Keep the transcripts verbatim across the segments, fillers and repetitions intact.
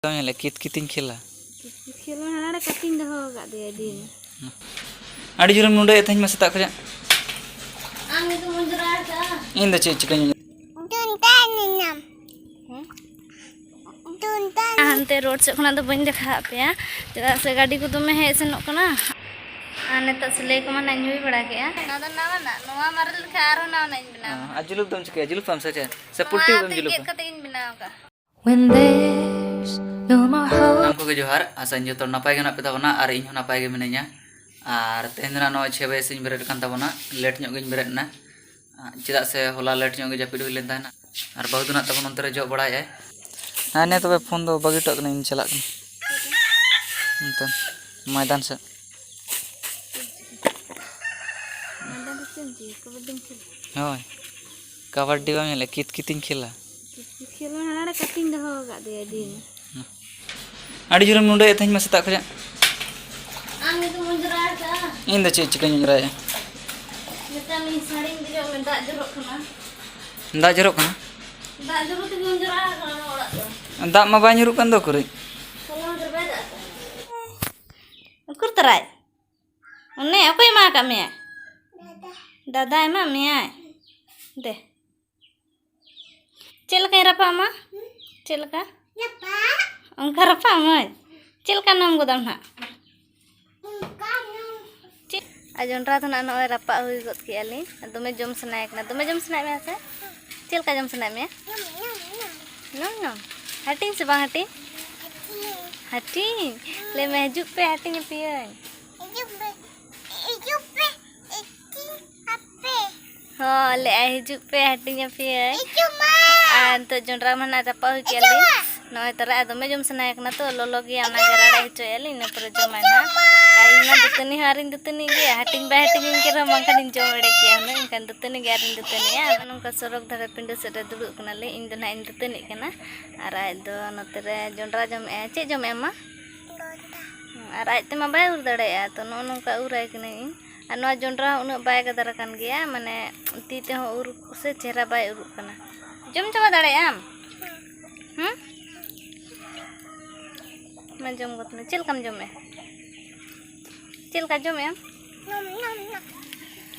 ᱵᱟᱢ ᱧᱮᱞᱮᱫ ᱠᱤᱛ ᱠᱤᱛᱤᱧ ᱠᱷᱮᱞᱟ? ᱠᱤᱛ ᱠᱤᱛ ᱠᱷᱮᱞ ᱢᱟ ᱦᱟᱱᱟ ᱠᱟᱹᱴᱤᱧ ᱫᱚᱦᱚ ᱟᱠᱟᱫ ᱫᱮᱭᱟ ᱫᱤᱱ᱾ ᱟᱹᱰᱤ ᱡᱳᱨᱮᱢ ᱱᱩᱰᱟᱹᱭᱮᱫ ᱛᱟᱦᱮᱸᱧ ᱢᱟ ᱥᱮᱛᱟᱜ ᱠᱷᱚᱱᱟᱜ᱾ ᱟᱢ ᱜᱮᱛᱚᱢ ᱚᱸᱡᱽᱨᱟ ᱟᱠᱟᱫᱼᱟ᱾ ᱤᱧ ᱫᱚ ᱪᱮᱫ ᱪᱤᱠᱟᱹᱧ? ᱦᱮᱸ? ᱦᱟᱱᱛᱮ ᱨᱳᱰ ᱥᱮᱫ ᱠᱷᱚᱱᱟᱜ ᱫᱚ ᱵᱟᱹᱧ ᱫᱮᱠᱷᱟᱣᱟᱫ ᱯᱮᱭᱟ, ᱪᱮᱫᱟᱜ ᱥᱮ ᱜᱟᱹᱰᱤ ᱠᱚ ᱫᱚᱢᱮ ᱦᱮᱡ ᱥᱮᱱᱚᱜ ᱠᱟᱱᱟ᱾ ᱟᱨ ᱱᱤᱛᱚᱜ ᱥᱤᱞᱟᱹᱭ ᱠᱚᱢᱟ ᱱᱟᱜ ᱤᱧ ᱦᱩᱭ ᱵᱟᱲᱟ ᱠᱮᱫᱼᱟ᱾ ᱱᱚᱣᱟ ᱫᱚ ᱱᱟᱣᱟᱱᱟᱜ, ᱱᱚᱣᱟ ᱢᱟᱨᱮ ᱞᱮᱠᱷᱟᱱ ᱟᱨᱦᱚᱸ ᱱᱟᱣᱟᱱᱟᱜ ᱤᱧ ᱵᱮᱱᱟᱣᱟ᱾ ᱟᱨ ᱡᱩᱞᱩᱯ ᱫᱚᱢ ᱪᱤᱠᱟᱹᱭᱟ? ᱡᱩᱞᱩᱯ ᱛᱟᱢ ᱥᱮ ᱪᱮᱫ? ᱥᱮ ᱱᱚᱣᱟ ᱯᱩᱞᱴᱤ ᱜᱮᱢ ᱛᱮ ᱡᱩᱞᱩᱯᱟ? ᱜᱮᱫ ᱠᱟᱛᱮ ᱤᱧ ᱵᱮᱱᱟᱣ ᱟᱠᱟᱫᱼᱟ᱾ When there's no more hope. ᱥᱟᱱᱟᱢ ᱠᱚᱜᱮ ᱡᱚᱦᱟᱨ, ᱟᱥᱟᱧ ᱡᱚᱛᱚ ᱦᱚᱲ ᱱᱟᱯᱟᱭ ᱜᱮ ᱢᱮᱱᱟᱜ ᱯᱮ ᱛᱟᱵᱚᱱᱟ ᱟᱨ ᱤᱧ ᱦᱚᱸ ᱱᱟᱯᱟᱭ ᱜᱮ ᱢᱤᱱᱟᱹᱧᱟ᱾ ᱟᱨ ᱛᱮᱦᱮᱧ ᱫᱚ ᱱᱟᱜ ᱱᱚᱜᱼᱚᱭ ᱪᱷᱚᱭ ᱵᱟᱡᱮ ᱥᱮᱫ ᱤᱧ ᱵᱮᱨᱮᱫ ᱠᱟᱱ ᱛᱟᱵᱚᱱᱟ, ᱞᱮᱴ ᱧᱚᱜ ᱜᱤᱧ ᱵᱮᱨᱮᱫ ᱮᱱᱟ᱾ ᱪᱮᱫᱟᱜ ᱥᱮ ᱦᱚᱞᱟ ᱞᱮᱴ ᱧᱚᱜ ᱜᱮ ᱡᱟᱹᱯᱤᱫ ᱦᱩᱭ ᱞᱮᱱ ᱛᱟᱦᱮᱱᱟ᱾ ᱟᱨ ᱵᱟᱹᱦᱩ ᱫᱚ ᱱᱟᱜ ᱛᱟᱵᱚᱱ ᱚᱱᱛᱮ ᱨᱮ ᱡᱚᱜ ᱵᱟᱲᱟᱭᱮᱫᱼᱟᱭ᱾ ᱦᱮᱸ, ᱱᱤᱭᱟᱹ ᱛᱚᱵᱮ ᱯᱷᱳᱱ ᱫᱚ ᱵᱟᱹᱜᱤ ᱦᱚᱴᱚ ᱠᱟᱜ ᱠᱟᱹᱱᱟᱹᱧ, ᱤᱧ ᱪᱟᱞᱟᱜ ᱠᱟᱱᱟ ᱚᱱᱛᱮ ᱢᱚᱭᱫᱟᱱ ᱥᱮᱫ᱾ ᱢᱚᱭᱫᱟᱱ ᱨᱮ ᱪᱮᱫ ᱮᱢ ᱪᱤᱠᱟᱹᱭᱟ? ᱠᱟᱵᱟᱰᱤᱢ ᱠᱷᱮᱞᱟ? ᱦᱳᱭ, ᱠᱟᱵᱟᱰᱤ ᱵᱟᱢ ᱧᱮᱞᱟ? ᱠᱤᱛ ᱠᱤᱛᱤᱧ ᱠᱷᱮᱞᱟ᱾ ᱠᱤᱛ ᱠᱤᱛ ᱠᱷᱮᱞ ᱢᱟ ᱦᱟᱱᱟ ᱠᱟᱹᱴᱤᱧ ᱫᱚᱦᱚ ᱟᱠᱟᱫ ᱫᱮᱭᱟ ᱫᱤᱱ᱾ ᱟᱹᱰᱤ ᱡᱳᱨᱮᱢ ᱱᱩᱰᱟᱹᱭᱮᱫ ᱛᱟᱦᱮᱸᱧ ᱢᱟ ᱥᱮᱛᱟᱜ ᱠᱷᱚᱱᱟᱜ᱾ ᱟᱢ ᱜᱮᱛᱚᱢ ᱚᱸᱡᱽᱨᱟ ᱟᱠᱟᱫᱼᱟ᱾ ᱤᱧ ᱫᱚ ᱪᱮᱫ ᱪᱤᱠᱟᱹᱧ ᱚᱸᱡᱽᱨᱟᱭᱟ? ᱱᱮᱛᱟᱨ ᱱᱤᱭᱟᱹ ᱥᱟᱹᱲᱤᱢ ᱫᱮᱡᱚᱜ ᱢᱮ, ᱫᱟᱜ ᱡᱚᱨᱚᱜ ᱠᱟᱱᱟ᱾ ᱫᱟᱜ ᱡᱚᱨᱚᱜ ᱠᱟᱱᱟ? ᱫᱟᱜ ᱡᱚᱨᱚ ᱛᱮᱜᱮ ᱚᱸᱡᱽᱨᱟ ᱟᱠᱟᱱᱟ ᱱᱚᱣᱟ ᱚᱲᱟᱜ ᱫᱚ᱾ ᱫᱟᱜ ᱢᱟ ᱵᱟᱭ ᱧᱩᱨᱩᱜ ᱠᱟᱱ ᱫᱚ ᱩᱠᱩᱨᱤᱡ᱾ ᱦᱚᱞᱟ ᱢᱟᱫᱷᱮᱨ ᱵᱟᱭ ᱫᱟᱜ ᱟᱠᱟᱫ᱾ ᱩᱠᱩᱨ ᱛᱟᱨᱟᱭ? ᱚᱱᱮ ᱚᱠᱚᱭ ᱮᱢᱟ ᱟᱠᱟᱫ ᱢᱮᱭᱟ? ᱫᱟᱫᱟ ᱮᱢᱟᱜ ᱢᱮᱭᱟᱭ? ᱫᱮ᱾ ᱪᱮᱫ ᱞᱮᱠᱟᱧ ᱨᱟᱯᱟᱜ ᱟᱢᱟ? ᱪᱮᱫ ᱞᱮᱠᱟ? ᱨᱟᱯᱟᱜ᱾ ᱚᱱᱠᱟ ᱨᱟᱯᱟᱜ ᱟᱢᱟᱹᱧ? ᱪᱮᱫ ᱞᱮᱠᱟ ᱱᱚᱢ ᱜᱚᱫᱟᱢ ᱱᱟᱦᱟᱜ? ᱚᱱᱠᱟ ᱱᱚᱢ᱾ ᱪᱮᱫ? ᱟᱨ ᱡᱚᱱᱰᱨᱟ ᱫᱚ ᱱᱟᱦᱟᱜ ᱱᱚᱜᱼᱚᱭ ᱨᱟᱯᱟᱜ ᱦᱩᱭ ᱜᱚᱫ ᱠᱮᱜᱼᱟ ᱞᱤᱧ᱾ ᱟᱨ ᱫᱚᱢᱮ ᱡᱚᱢ ᱥᱟᱱᱟᱭᱮ ᱠᱟᱱᱟ᱾ ᱫᱚᱢᱮ ᱡᱚᱢ ᱥᱟᱱᱟᱭᱮᱫ ᱢᱮᱭᱟ ᱥᱮ? ᱪᱮᱫ ᱞᱮᱠᱟ ᱡᱚᱢ ᱥᱟᱱᱟᱭᱮᱫ ᱢᱮᱭᱟ? ᱱᱚᱢ, ᱱᱚᱢ, ᱱᱚᱢ᱾ ᱱᱚᱢ, ᱱᱚᱢ᱾ ᱦᱟᱹᱴᱤᱧ ᱥᱮ ᱵᱟᱝ ᱦᱟᱹᱴᱤᱧ? ᱦᱟᱹᱴᱤᱧ᱾ ᱦᱟᱹᱴᱤᱧ? ᱞᱟᱹᱭ ᱢᱮ, ᱦᱤᱡᱩᱜ ᱯᱮ, ᱦᱟᱹᱴᱤᱧ ᱟᱯᱮᱭᱟᱹᱧ᱾ ᱦᱤᱡᱩᱜ ᱯᱮ, ᱦᱤᱡᱩᱜ ᱯᱮ, ᱦᱟᱹᱴᱤᱧ ᱟᱯᱮ᱾ ᱦᱚᱸ, ᱞᱟᱹᱭᱮᱫᱼᱟᱭ, "ᱦᱤᱡᱩᱜ ᱯᱮ, ᱦᱟᱹᱴᱤᱧ ᱟᱯᱮᱭᱟᱹᱧ᱾" ᱦᱤᱡᱩᱜ ᱢᱟ᱾ ᱟᱨ ᱱᱤᱛᱚᱜ ᱡᱚᱱᱰᱨᱟ ᱢᱟ ᱱᱟᱜ ᱨᱟᱯᱟᱜ ᱦᱩᱭ ᱠᱮᱜᱼᱟ ᱞᱮ᱾ ᱦᱤᱡᱩᱜ ᱢᱟ᱾ ᱱᱚᱜᱼᱚᱭ ᱛᱚᱨᱟ ᱟᱨ ᱫᱚᱢᱮ ᱡᱚᱢ ᱥᱟᱱᱟᱭᱮ ᱠᱟᱱᱟ ᱛᱚ, ᱞᱚᱞᱚ ᱜᱮᱭᱟ, ᱚᱱᱟ ᱜᱮ ᱦᱤᱡᱩᱜ ᱢᱟ᱾ ᱨᱟᱲᱮᱡ ᱦᱚᱪᱚᱭᱮᱫᱼᱟ ᱞᱤᱧ, ᱤᱱᱟᱹ ᱯᱚᱨᱮ ᱡᱚᱢᱟᱭ ᱦᱤᱡᱩᱜ ᱱᱟᱜ᱾ ᱢᱟ᱾ ᱟᱨ ᱤᱧ ᱢᱟ ᱫᱟᱹᱛᱟᱹᱱᱤ ᱦᱚᱸ ᱟᱹᱣᱨᱤᱧ ᱫᱟᱹᱛᱟᱹᱱᱤ ᱜᱮᱭᱟ, ᱦᱟᱹᱴᱤᱧ ᱵᱟᱭ ᱦᱟᱹᱴᱤᱧᱟᱹᱧ ᱠᱟᱱ ᱨᱮᱦᱚᱸ ᱵᱟᱝᱠᱷᱟᱱᱤᱧ ᱡᱚᱢ ᱮᱲᱮ ᱠᱮᱭᱟ ᱦᱩᱱᱟᱹᱝ, ᱮᱱᱠᱷᱟᱱ ᱫᱟᱹᱛᱟᱹᱱᱤ ᱜᱮ ᱟᱹᱣᱨᱤᱧ ᱫᱟᱹᱛᱟᱹᱱᱤᱜᱼᱟ᱾ ᱟᱨ ᱱᱚᱝᱠᱟ ᱥᱚᱨᱚᱠ ᱫᱷᱟᱨᱮ ᱯᱤᱸᱰᱟᱹ ᱥᱮᱫ ᱨᱮ ᱫᱩᱲᱩᱵ ᱠᱟᱱᱟᱞᱮ, ᱤᱧ ᱫᱚ ᱱᱟᱜ ᱤᱧ ᱫᱟᱹᱛᱟᱹᱱᱤᱜ ᱠᱟᱱᱟ᱾ ᱟᱨ ᱟᱡ ᱫᱚ ᱱᱚᱛᱮ ᱨᱮ ᱡᱚᱱᱰᱨᱟ ᱡᱚᱢᱮᱜᱼᱟᱭ᱾ ᱪᱮᱫ ᱡᱚᱢᱮᱜᱼᱟᱢ ᱢᱟ? ᱟᱨ ᱟᱡ ᱛᱮᱢᱟ ᱵᱟᱭ ᱩᱨ ᱫᱟᱲᱮᱭᱟᱜᱼᱟ, ᱛᱚ ᱱᱚᱜᱼᱚ ᱱᱚᱝᱠᱟ ᱩᱨᱟᱭ ᱠᱟᱹᱱᱟᱹᱧ ᱤᱧ᱾ ᱟᱨ ᱱᱚᱣᱟ ᱡᱚᱱᱰᱨᱟ ᱦᱚᱸ ᱩᱱᱟᱹᱜ ᱵᱟᱭ ᱜᱟᱫᱟᱨ ᱟᱠᱟᱱ ᱜᱮᱭᱟ, ᱢᱟᱱᱮ ᱛᱤ ᱛᱮᱦᱚᱸ ᱩᱨ ᱥᱮ ᱪᱮᱦᱨᱟ ᱵᱟᱭ ᱩᱨᱩᱜ ᱠᱟᱱᱟ᱾ ᱡᱚᱢ ᱪᱟᱵᱟ ᱫᱟᱲᱮᱭᱟᱜ ᱟᱢ? ᱦᱩᱸ? ᱢᱟ ᱡᱚᱢ ᱜᱚᱫ ᱢᱮ᱾ ᱪᱮᱫ ᱞᱮᱠᱟᱢ ᱡᱚᱢᱮᱜᱼᱟ? ᱪᱮᱫ ᱞᱮᱠᱟ ᱡᱚᱢᱮᱜᱼᱟᱢ? ᱧᱟᱢ, ᱧᱟᱢ, ᱧᱟᱢ᱾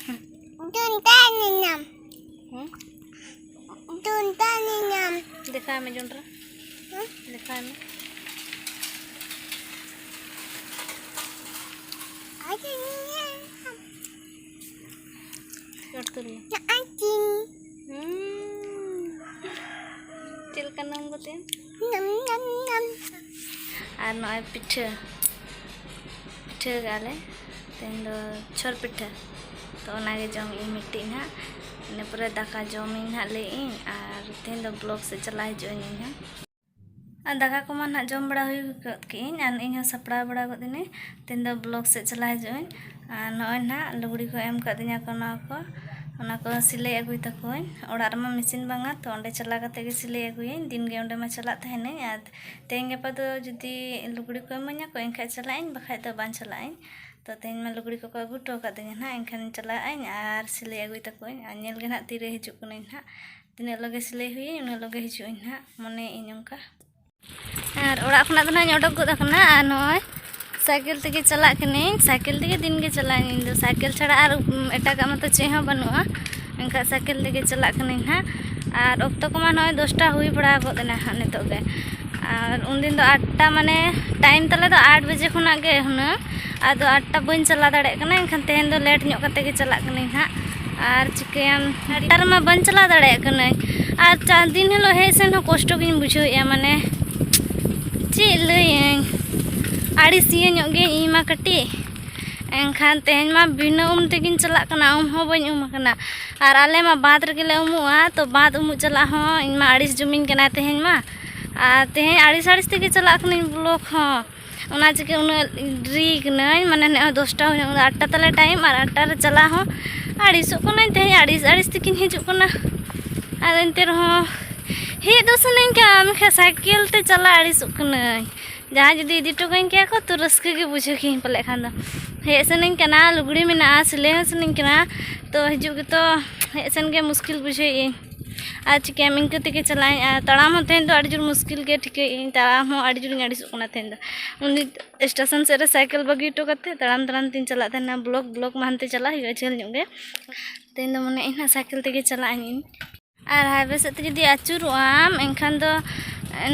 ᱫᱩᱱᱫᱟ ᱧᱟᱢ᱾ ᱦᱩᱸ? ᱫᱩᱱᱫᱟ ᱧᱟᱢ᱾ ᱫᱮᱠᱷᱟᱣ ᱢᱮ ᱡᱚᱱᱰᱨᱟ᱾ ᱦᱩᱸ? ᱫᱮᱠᱷᱟᱣ ᱢᱮ᱾ ᱟᱹᱰᱤ ᱧᱟᱢ᱾ ᱪᱚᱴ ᱛᱩᱞ ᱢᱮ᱾ ᱱᱚᱜᱼᱚᱭ ᱪᱤᱱ᱾ ᱦᱩᱸ᱾ ᱪᱮᱫ ᱞᱮᱠᱟ ᱱᱟᱢ ᱠᱟᱛᱮ? ᱧᱟᱢ, ᱧᱟᱢ, ᱧᱟᱢ᱾ ᱟᱨ ᱱᱚᱜᱼᱚᱭ ᱯᱤᱴᱷᱟᱹ, ᱯᱤᱴᱷᱟᱹ ᱠᱟᱜᱼᱟ ᱞᱮ ᱛᱮᱦᱮᱧ ᱫᱚ ᱪᱷᱚᱨ ᱯᱤᱴᱷᱟᱹ᱾ ᱛᱚ ᱚᱱᱟᱜᱮ ᱡᱚᱢ ᱤᱧ ᱢᱤᱫᱴᱤᱡ ᱱᱟᱦᱟᱜ, ᱤᱱᱟᱹ ᱯᱚᱨᱮ ᱫᱟᱠᱟ ᱡᱚᱢ ᱤᱧ ᱱᱟᱦᱟᱜ ᱞᱟᱹᱭ ᱤᱧ, ᱟᱨ ᱛᱮᱦᱮᱧ ᱫᱚ ᱵᱞᱚᱠ ᱥᱮᱫ ᱪᱟᱞᱟᱣ ᱦᱤᱡᱩᱜ ᱟᱹᱧ ᱤᱧ ᱦᱚᱸ᱾ ᱟᱨ ᱫᱟᱠᱟ ᱠᱚᱢᱟ ᱱᱟᱦᱟᱜ ᱡᱚᱢ ᱵᱟᱲᱟ ᱦᱩᱭ ᱜᱚᱫ ᱠᱮᱜ ᱟᱹᱧ, ᱟᱨ ᱤᱧ ᱦᱚᱸ ᱥᱟᱯᱲᱟᱣ ᱵᱟᱲᱟ ᱜᱚᱫ ᱤᱱᱟᱹᱧ᱾ ᱛᱮᱦᱮᱧ ᱫᱚ ᱵᱞᱚᱠ ᱥᱮᱫ ᱪᱟᱞᱟᱣ ᱦᱤᱡᱩᱜ ᱟᱹᱧ᱾ ᱟᱨ ᱱᱚᱜᱼᱚᱭ ᱱᱟᱦᱟᱜ ᱞᱩᱜᱽᱲᱤ ᱠᱚ ᱮᱢ ᱠᱟᱫᱤᱧᱟ ᱠᱚ ᱱᱚᱣᱟ ᱠᱚ, ᱚᱱᱟ ᱠᱚ ᱥᱤᱞᱟᱹᱭ ᱟᱹᱜᱩᱭ ᱛᱟᱠᱚᱣᱟᱹᱧ᱾ ᱚᱲᱟᱜ ᱨᱮᱢᱟ ᱢᱮᱥᱤᱱ ᱵᱟᱝᱟ, ᱛᱚ ᱚᱸᱰᱮ ᱪᱟᱞᱟᱣ ᱠᱟᱛᱮ ᱜᱮ ᱥᱤᱞᱟᱹᱭ ᱟᱹᱜᱩᱭᱟᱹᱧ᱾ ᱫᱤᱱ ᱜᱮ ᱚᱸᱰᱮ ᱢᱟ ᱪᱟᱞᱟᱜ ᱛᱟᱦᱮᱱᱟᱹᱧ, ᱟᱨ ᱛᱮᱦᱮᱧ ᱜᱟᱯᱟ ᱫᱚ ᱡᱩᱫᱤ ᱞᱩᱜᱽᱲᱤ ᱠᱚ ᱤᱢᱟᱹᱧᱟ ᱠᱚ, ᱮᱱᱠᱷᱟᱡ ᱪᱟᱞᱟᱜ ᱟᱹᱧ, ᱵᱟᱠᱷᱟᱡ ᱫᱚ ᱵᱟᱝ ᱪᱟᱞᱟᱜ ᱟᱹᱧ᱾ ᱛᱚ ᱛᱮᱦᱮᱧ ᱢᱟ ᱞᱩᱜᱽᱲᱤ ᱠᱚᱠᱚ ᱟᱹᱜᱩ ᱦᱚᱴᱚ ᱠᱟᱫᱤᱧᱟ ᱱᱟᱦᱟᱜ, ᱮᱱᱠᱷᱟᱱ ᱪᱟᱞᱟᱜ ᱟᱹᱧ ᱟᱨ ᱥᱤᱞᱟᱹᱭ ᱟᱹᱜᱩᱭ ᱛᱟᱠᱚᱣᱟᱹᱧ᱾ ᱟᱨ ᱧᱮᱞ ᱜᱮ ᱱᱟᱦᱟᱜ ᱛᱤᱨᱮ ᱦᱤᱡᱩᱜ ᱠᱟᱹᱱᱟᱹᱧ ᱱᱟᱦᱟᱜ, ᱛᱤᱱᱟᱹᱜ ᱞᱚᱜᱮ ᱥᱤᱞᱟᱹᱭ ᱦᱩᱭᱟᱹᱧ, ᱩᱱᱟᱹᱜ ᱞᱚᱜᱮ ᱦᱤᱡᱩᱜ ᱟᱹᱧ ᱱᱟᱦᱟᱜ, ᱢᱚᱱᱮᱭᱮᱫ ᱟᱹᱧ ᱚᱱᱠᱟ᱾ ᱟᱨ ᱚᱲᱟᱜ ᱠᱷᱚᱱᱟᱜ ᱫᱚ ᱱᱟᱦᱟᱜ ᱤᱧ ᱚᱰᱚᱠ ᱜᱚᱫ ᱟᱠᱟᱱᱟ, ᱟᱨ ᱱᱚᱜᱼᱚᱭ ᱥᱟᱭᱠᱮᱞ ᱛᱮᱜᱮ ᱪᱟᱞᱟᱜ ᱠᱟᱹᱱᱟᱹᱧ᱾ ᱥᱟᱭᱠᱮᱞ ᱛᱮᱜᱮ ᱫᱤᱱ ᱜᱮ ᱪᱟᱞᱟᱜ ᱟᱹᱧ ᱤᱧ ᱫᱚ, ᱥᱟᱭᱠᱮᱞ ᱪᱷᱟᱲᱟ ᱟᱨ, ᱩᱢ, ᱮᱴᱟᱜᱟᱜ ᱢᱟᱛᱚ ᱪᱮᱫ ᱦᱚᱸ ᱵᱟᱹᱱᱩᱜᱼᱟ᱾ ᱮᱱᱠᱷᱟᱱ ᱥᱟᱭᱠᱮᱞ ᱛᱮᱜᱮ ᱪᱟᱞᱟᱜ ᱠᱟᱹᱱᱟᱹᱧ ᱱᱟᱦᱟᱜ᱾ ᱟᱨ ᱚᱠᱛᱚ ᱠᱚᱢᱟ ᱱᱚᱜᱼᱚᱭ ᱫᱚᱥᱴᱟ ᱦᱩᱭ ᱵᱟᱲᱟ ᱜᱚᱫ ᱮᱱᱟ ᱦᱟᱸᱜ ᱱᱤᱛᱚᱜ ᱜᱮ᱾ ᱟᱨ ᱩᱱᱫᱤᱱ ᱫᱚ ᱟᱴᱴᱟ, ᱢᱟᱱᱮ ᱴᱟᱭᱤᱢ ᱛᱟᱞᱮ ᱫᱚ ᱟᱴ ᱵᱟᱡᱮ ᱠᱷᱚᱱᱟᱜ ᱜᱮ ᱦᱩᱱᱟᱹᱝ, ᱟᱫᱚ ᱟᱴᱴᱟ ᱵᱟᱹᱧ ᱪᱟᱞᱟᱣ ᱫᱟᱲᱮᱭᱟᱜ ᱠᱟᱱᱟ᱾ ᱮᱱᱠᱷᱟᱱ ᱛᱮᱦᱮᱧ ᱫᱚ ᱞᱮᱴ ᱧᱚᱜ ᱠᱟᱛᱮ ᱜᱮ ᱪᱟᱞᱟᱜ ᱠᱟᱹᱱᱟᱹᱧ ᱦᱟᱸᱜ᱾ ᱟᱨ ᱪᱤᱠᱟᱹᱭᱟᱢ, ᱟᱴᱴᱟ ᱨᱮᱢᱟ ᱵᱟᱹᱧ ᱪᱟᱞᱟᱣ ᱫᱟᱲᱮᱭᱟᱜ ᱠᱟᱹᱱᱟᱹᱧ᱾ ᱟᱨ ᱪᱟᱨ ᱫᱤᱱ ᱦᱤᱞᱳᱜ ᱦᱮᱡ ᱥᱮᱱ ᱦᱚᱸ ᱠᱚᱥᱴᱚ ᱜᱤᱧ ᱵᱩᱡᱷᱟᱹᱣᱮᱫᱼᱟ, ᱢᱟᱱᱮ ᱪᱮᱫ ᱞᱟᱹᱭᱟᱹᱧ, ᱟᱹᱲᱤᱥᱤᱭᱟᱹ ᱧᱚᱜ ᱜᱮ ᱤᱧ ᱢᱟ ᱠᱟᱹᱴᱤᱡ᱾ ᱮᱱᱠᱷᱟᱱ ᱛᱮᱦᱮᱧ ᱢᱟ ᱵᱤᱱᱟᱹ ᱩᱢ ᱛᱮᱜᱤᱧ ᱪᱟᱞᱟᱜ ᱠᱟᱱᱟ, ᱩᱢ ᱦᱚᱸ ᱵᱟᱹᱧ ᱩᱢ ᱟᱠᱟᱱᱟ᱾ ᱟᱨ ᱟᱞᱮ ᱢᱟ ᱵᱟᱸᱫᱽ ᱨᱮᱜᱮ ᱞᱮ ᱩᱢᱩᱜᱼᱟ, ᱛᱚ ᱵᱟᱸᱫᱽ ᱩᱢᱩᱜ ᱪᱟᱞᱟᱜ ᱦᱚᱸ ᱤᱧ ᱢᱟ ᱟᱹᱲᱤᱥ ᱡᱚᱢᱤᱧ ᱠᱟᱱᱟ ᱛᱮᱦᱮᱧ ᱢᱟ᱾ ᱟᱨ ᱛᱮᱦᱮᱧ ᱟᱹᱲᱤᱥ ᱟᱹᱲᱤᱥ ᱛᱮᱜᱮ ᱪᱟᱞᱟᱜ ᱠᱟᱹᱱᱟᱹᱧ ᱵᱞᱚᱠ ᱦᱚᱸ᱾ ᱚᱱᱟ ᱪᱤᱠᱟᱹ ᱩᱱᱟᱹᱜ ᱰᱮᱨᱤ ᱠᱟᱹᱱᱟᱹᱧ, ᱢᱟᱱᱮ ᱱᱚᱜᱼᱚᱭ ᱫᱚᱥᱴᱟ ᱦᱩᱭᱱᱟ, ᱩᱱᱟᱹᱜ ᱟᱴᱴᱟ ᱛᱟᱞᱮ ᱴᱟᱭᱤᱢ, ᱟᱨ ᱟᱴᱴᱟ ᱨᱮ ᱪᱟᱞᱟᱜ ᱦᱚᱸ ᱟᱹᱲᱤᱥᱚᱜ ᱠᱟᱹᱱᱟᱹᱧ᱾ ᱛᱮᱦᱮᱧ ᱟᱹᱲᱤᱥ ᱟᱹᱲᱤᱥ ᱛᱮᱜᱤᱧ ᱦᱤᱡᱩᱜ ᱠᱟᱱᱟ᱾ ᱟᱫᱚ ᱮᱱᱛᱮ ᱨᱮᱦᱚᱸ ᱦᱮᱡ ᱫᱚ ᱥᱟᱱᱟᱧ ᱠᱟᱱᱟ, ᱢᱮᱱᱠᱷᱟᱱ ᱥᱟᱭᱠᱮᱞ ᱛᱮ ᱪᱟᱞᱟᱜ ᱟᱹᱲᱤᱥᱚᱜ ᱠᱟᱹᱱᱟᱹᱧ᱾ ᱡᱟᱦᱟᱸᱭ ᱡᱩᱫᱤ ᱤᱫᱤ ᱦᱚᱴᱚ ᱠᱟᱹᱧ ᱠᱮᱭᱟ ᱠᱚ, ᱛᱚ ᱨᱟᱹᱥᱠᱟᱹ ᱜᱮ ᱵᱩᱡᱷᱟᱹᱣ ᱠᱮᱭᱟᱹᱧ ᱯᱟᱞᱮᱫ ᱠᱷᱟᱱ ᱫᱚ᱾ ᱦᱮᱡ ᱥᱟᱱᱟᱧ ᱠᱟᱱᱟ, ᱞᱩᱜᱽᱲᱤ ᱢᱮᱱᱟᱜᱼᱟ, ᱥᱤᱞᱟᱹᱭ ᱦᱚᱸ ᱥᱟᱱᱟᱧ ᱠᱟᱱᱟ, ᱛᱚ ᱦᱤᱡᱩᱜ ᱜᱮᱛᱚ ᱦᱮᱡ ᱥᱮᱱ ᱜᱮ ᱢᱩᱥᱠᱤᱞ ᱵᱩᱡᱷᱟᱹᱣᱮᱫ ᱟᱹᱧ᱾ ᱟᱨ ᱪᱤᱠᱟᱹᱭᱟᱢ, ᱤᱱᱠᱟᱹ ᱛᱮᱜᱮ ᱪᱟᱞᱟᱜ ᱟᱹᱧ᱾ ᱟᱨ ᱛᱟᱲᱟᱢ ᱦᱚᱸ ᱛᱮᱦᱮᱧ ᱫᱚ ᱟᱹᱰᱤ ᱡᱳᱨ ᱢᱩᱥᱠᱤᱞ ᱜᱮ ᱴᱷᱤᱠᱟᱹᱭᱮᱫ ᱟᱹᱧ, ᱛᱟᱲᱟᱢ ᱦᱚᱸ ᱟᱹᱰᱤ ᱡᱳᱨᱤᱧ ᱟᱹᱲᱤᱥᱚᱜ ᱠᱟᱱᱟ ᱛᱮᱦᱮᱧ ᱫᱚ᱾ ᱩᱱᱤ ᱥᱴᱮᱥᱚᱱ ᱥᱮᱫ ᱨᱮ ᱥᱟᱭᱠᱮᱞ ᱵᱟᱹᱜᱤ ᱦᱚᱴᱚ ᱠᱟᱛᱮ ᱛᱟᱲᱟᱢ ᱛᱟᱲᱟᱢ ᱛᱤᱧ ᱪᱟᱞᱟᱜ ᱛᱟᱦᱮᱱᱟ ᱵᱞᱚᱠ᱾ ᱵᱞᱚᱠ ᱢᱟ ᱦᱟᱱᱛᱮ ᱪᱟᱞᱟᱜ ᱦᱩᱭᱩᱜᱼᱟ, ᱡᱷᱟᱹᱞ ᱧᱚᱜ ᱜᱮ᱾ ᱛᱮᱦᱮᱧ ᱫᱚ ᱢᱚᱱᱮᱭᱮᱫ ᱟᱹᱧ ᱦᱟᱸᱜ ᱥᱟᱭᱠᱮᱞ ᱛᱮᱜᱮ ᱪᱟᱞᱟᱜ ᱟᱹᱧ᱾ ᱟᱨ ᱦᱟᱭᱣᱮ ᱥᱮᱫ ᱛᱮ ᱡᱩᱫᱤ ᱟᱹᱪᱩᱨᱚᱜ ᱟᱢ, ᱮᱱᱠᱷᱟᱱ ᱫᱚ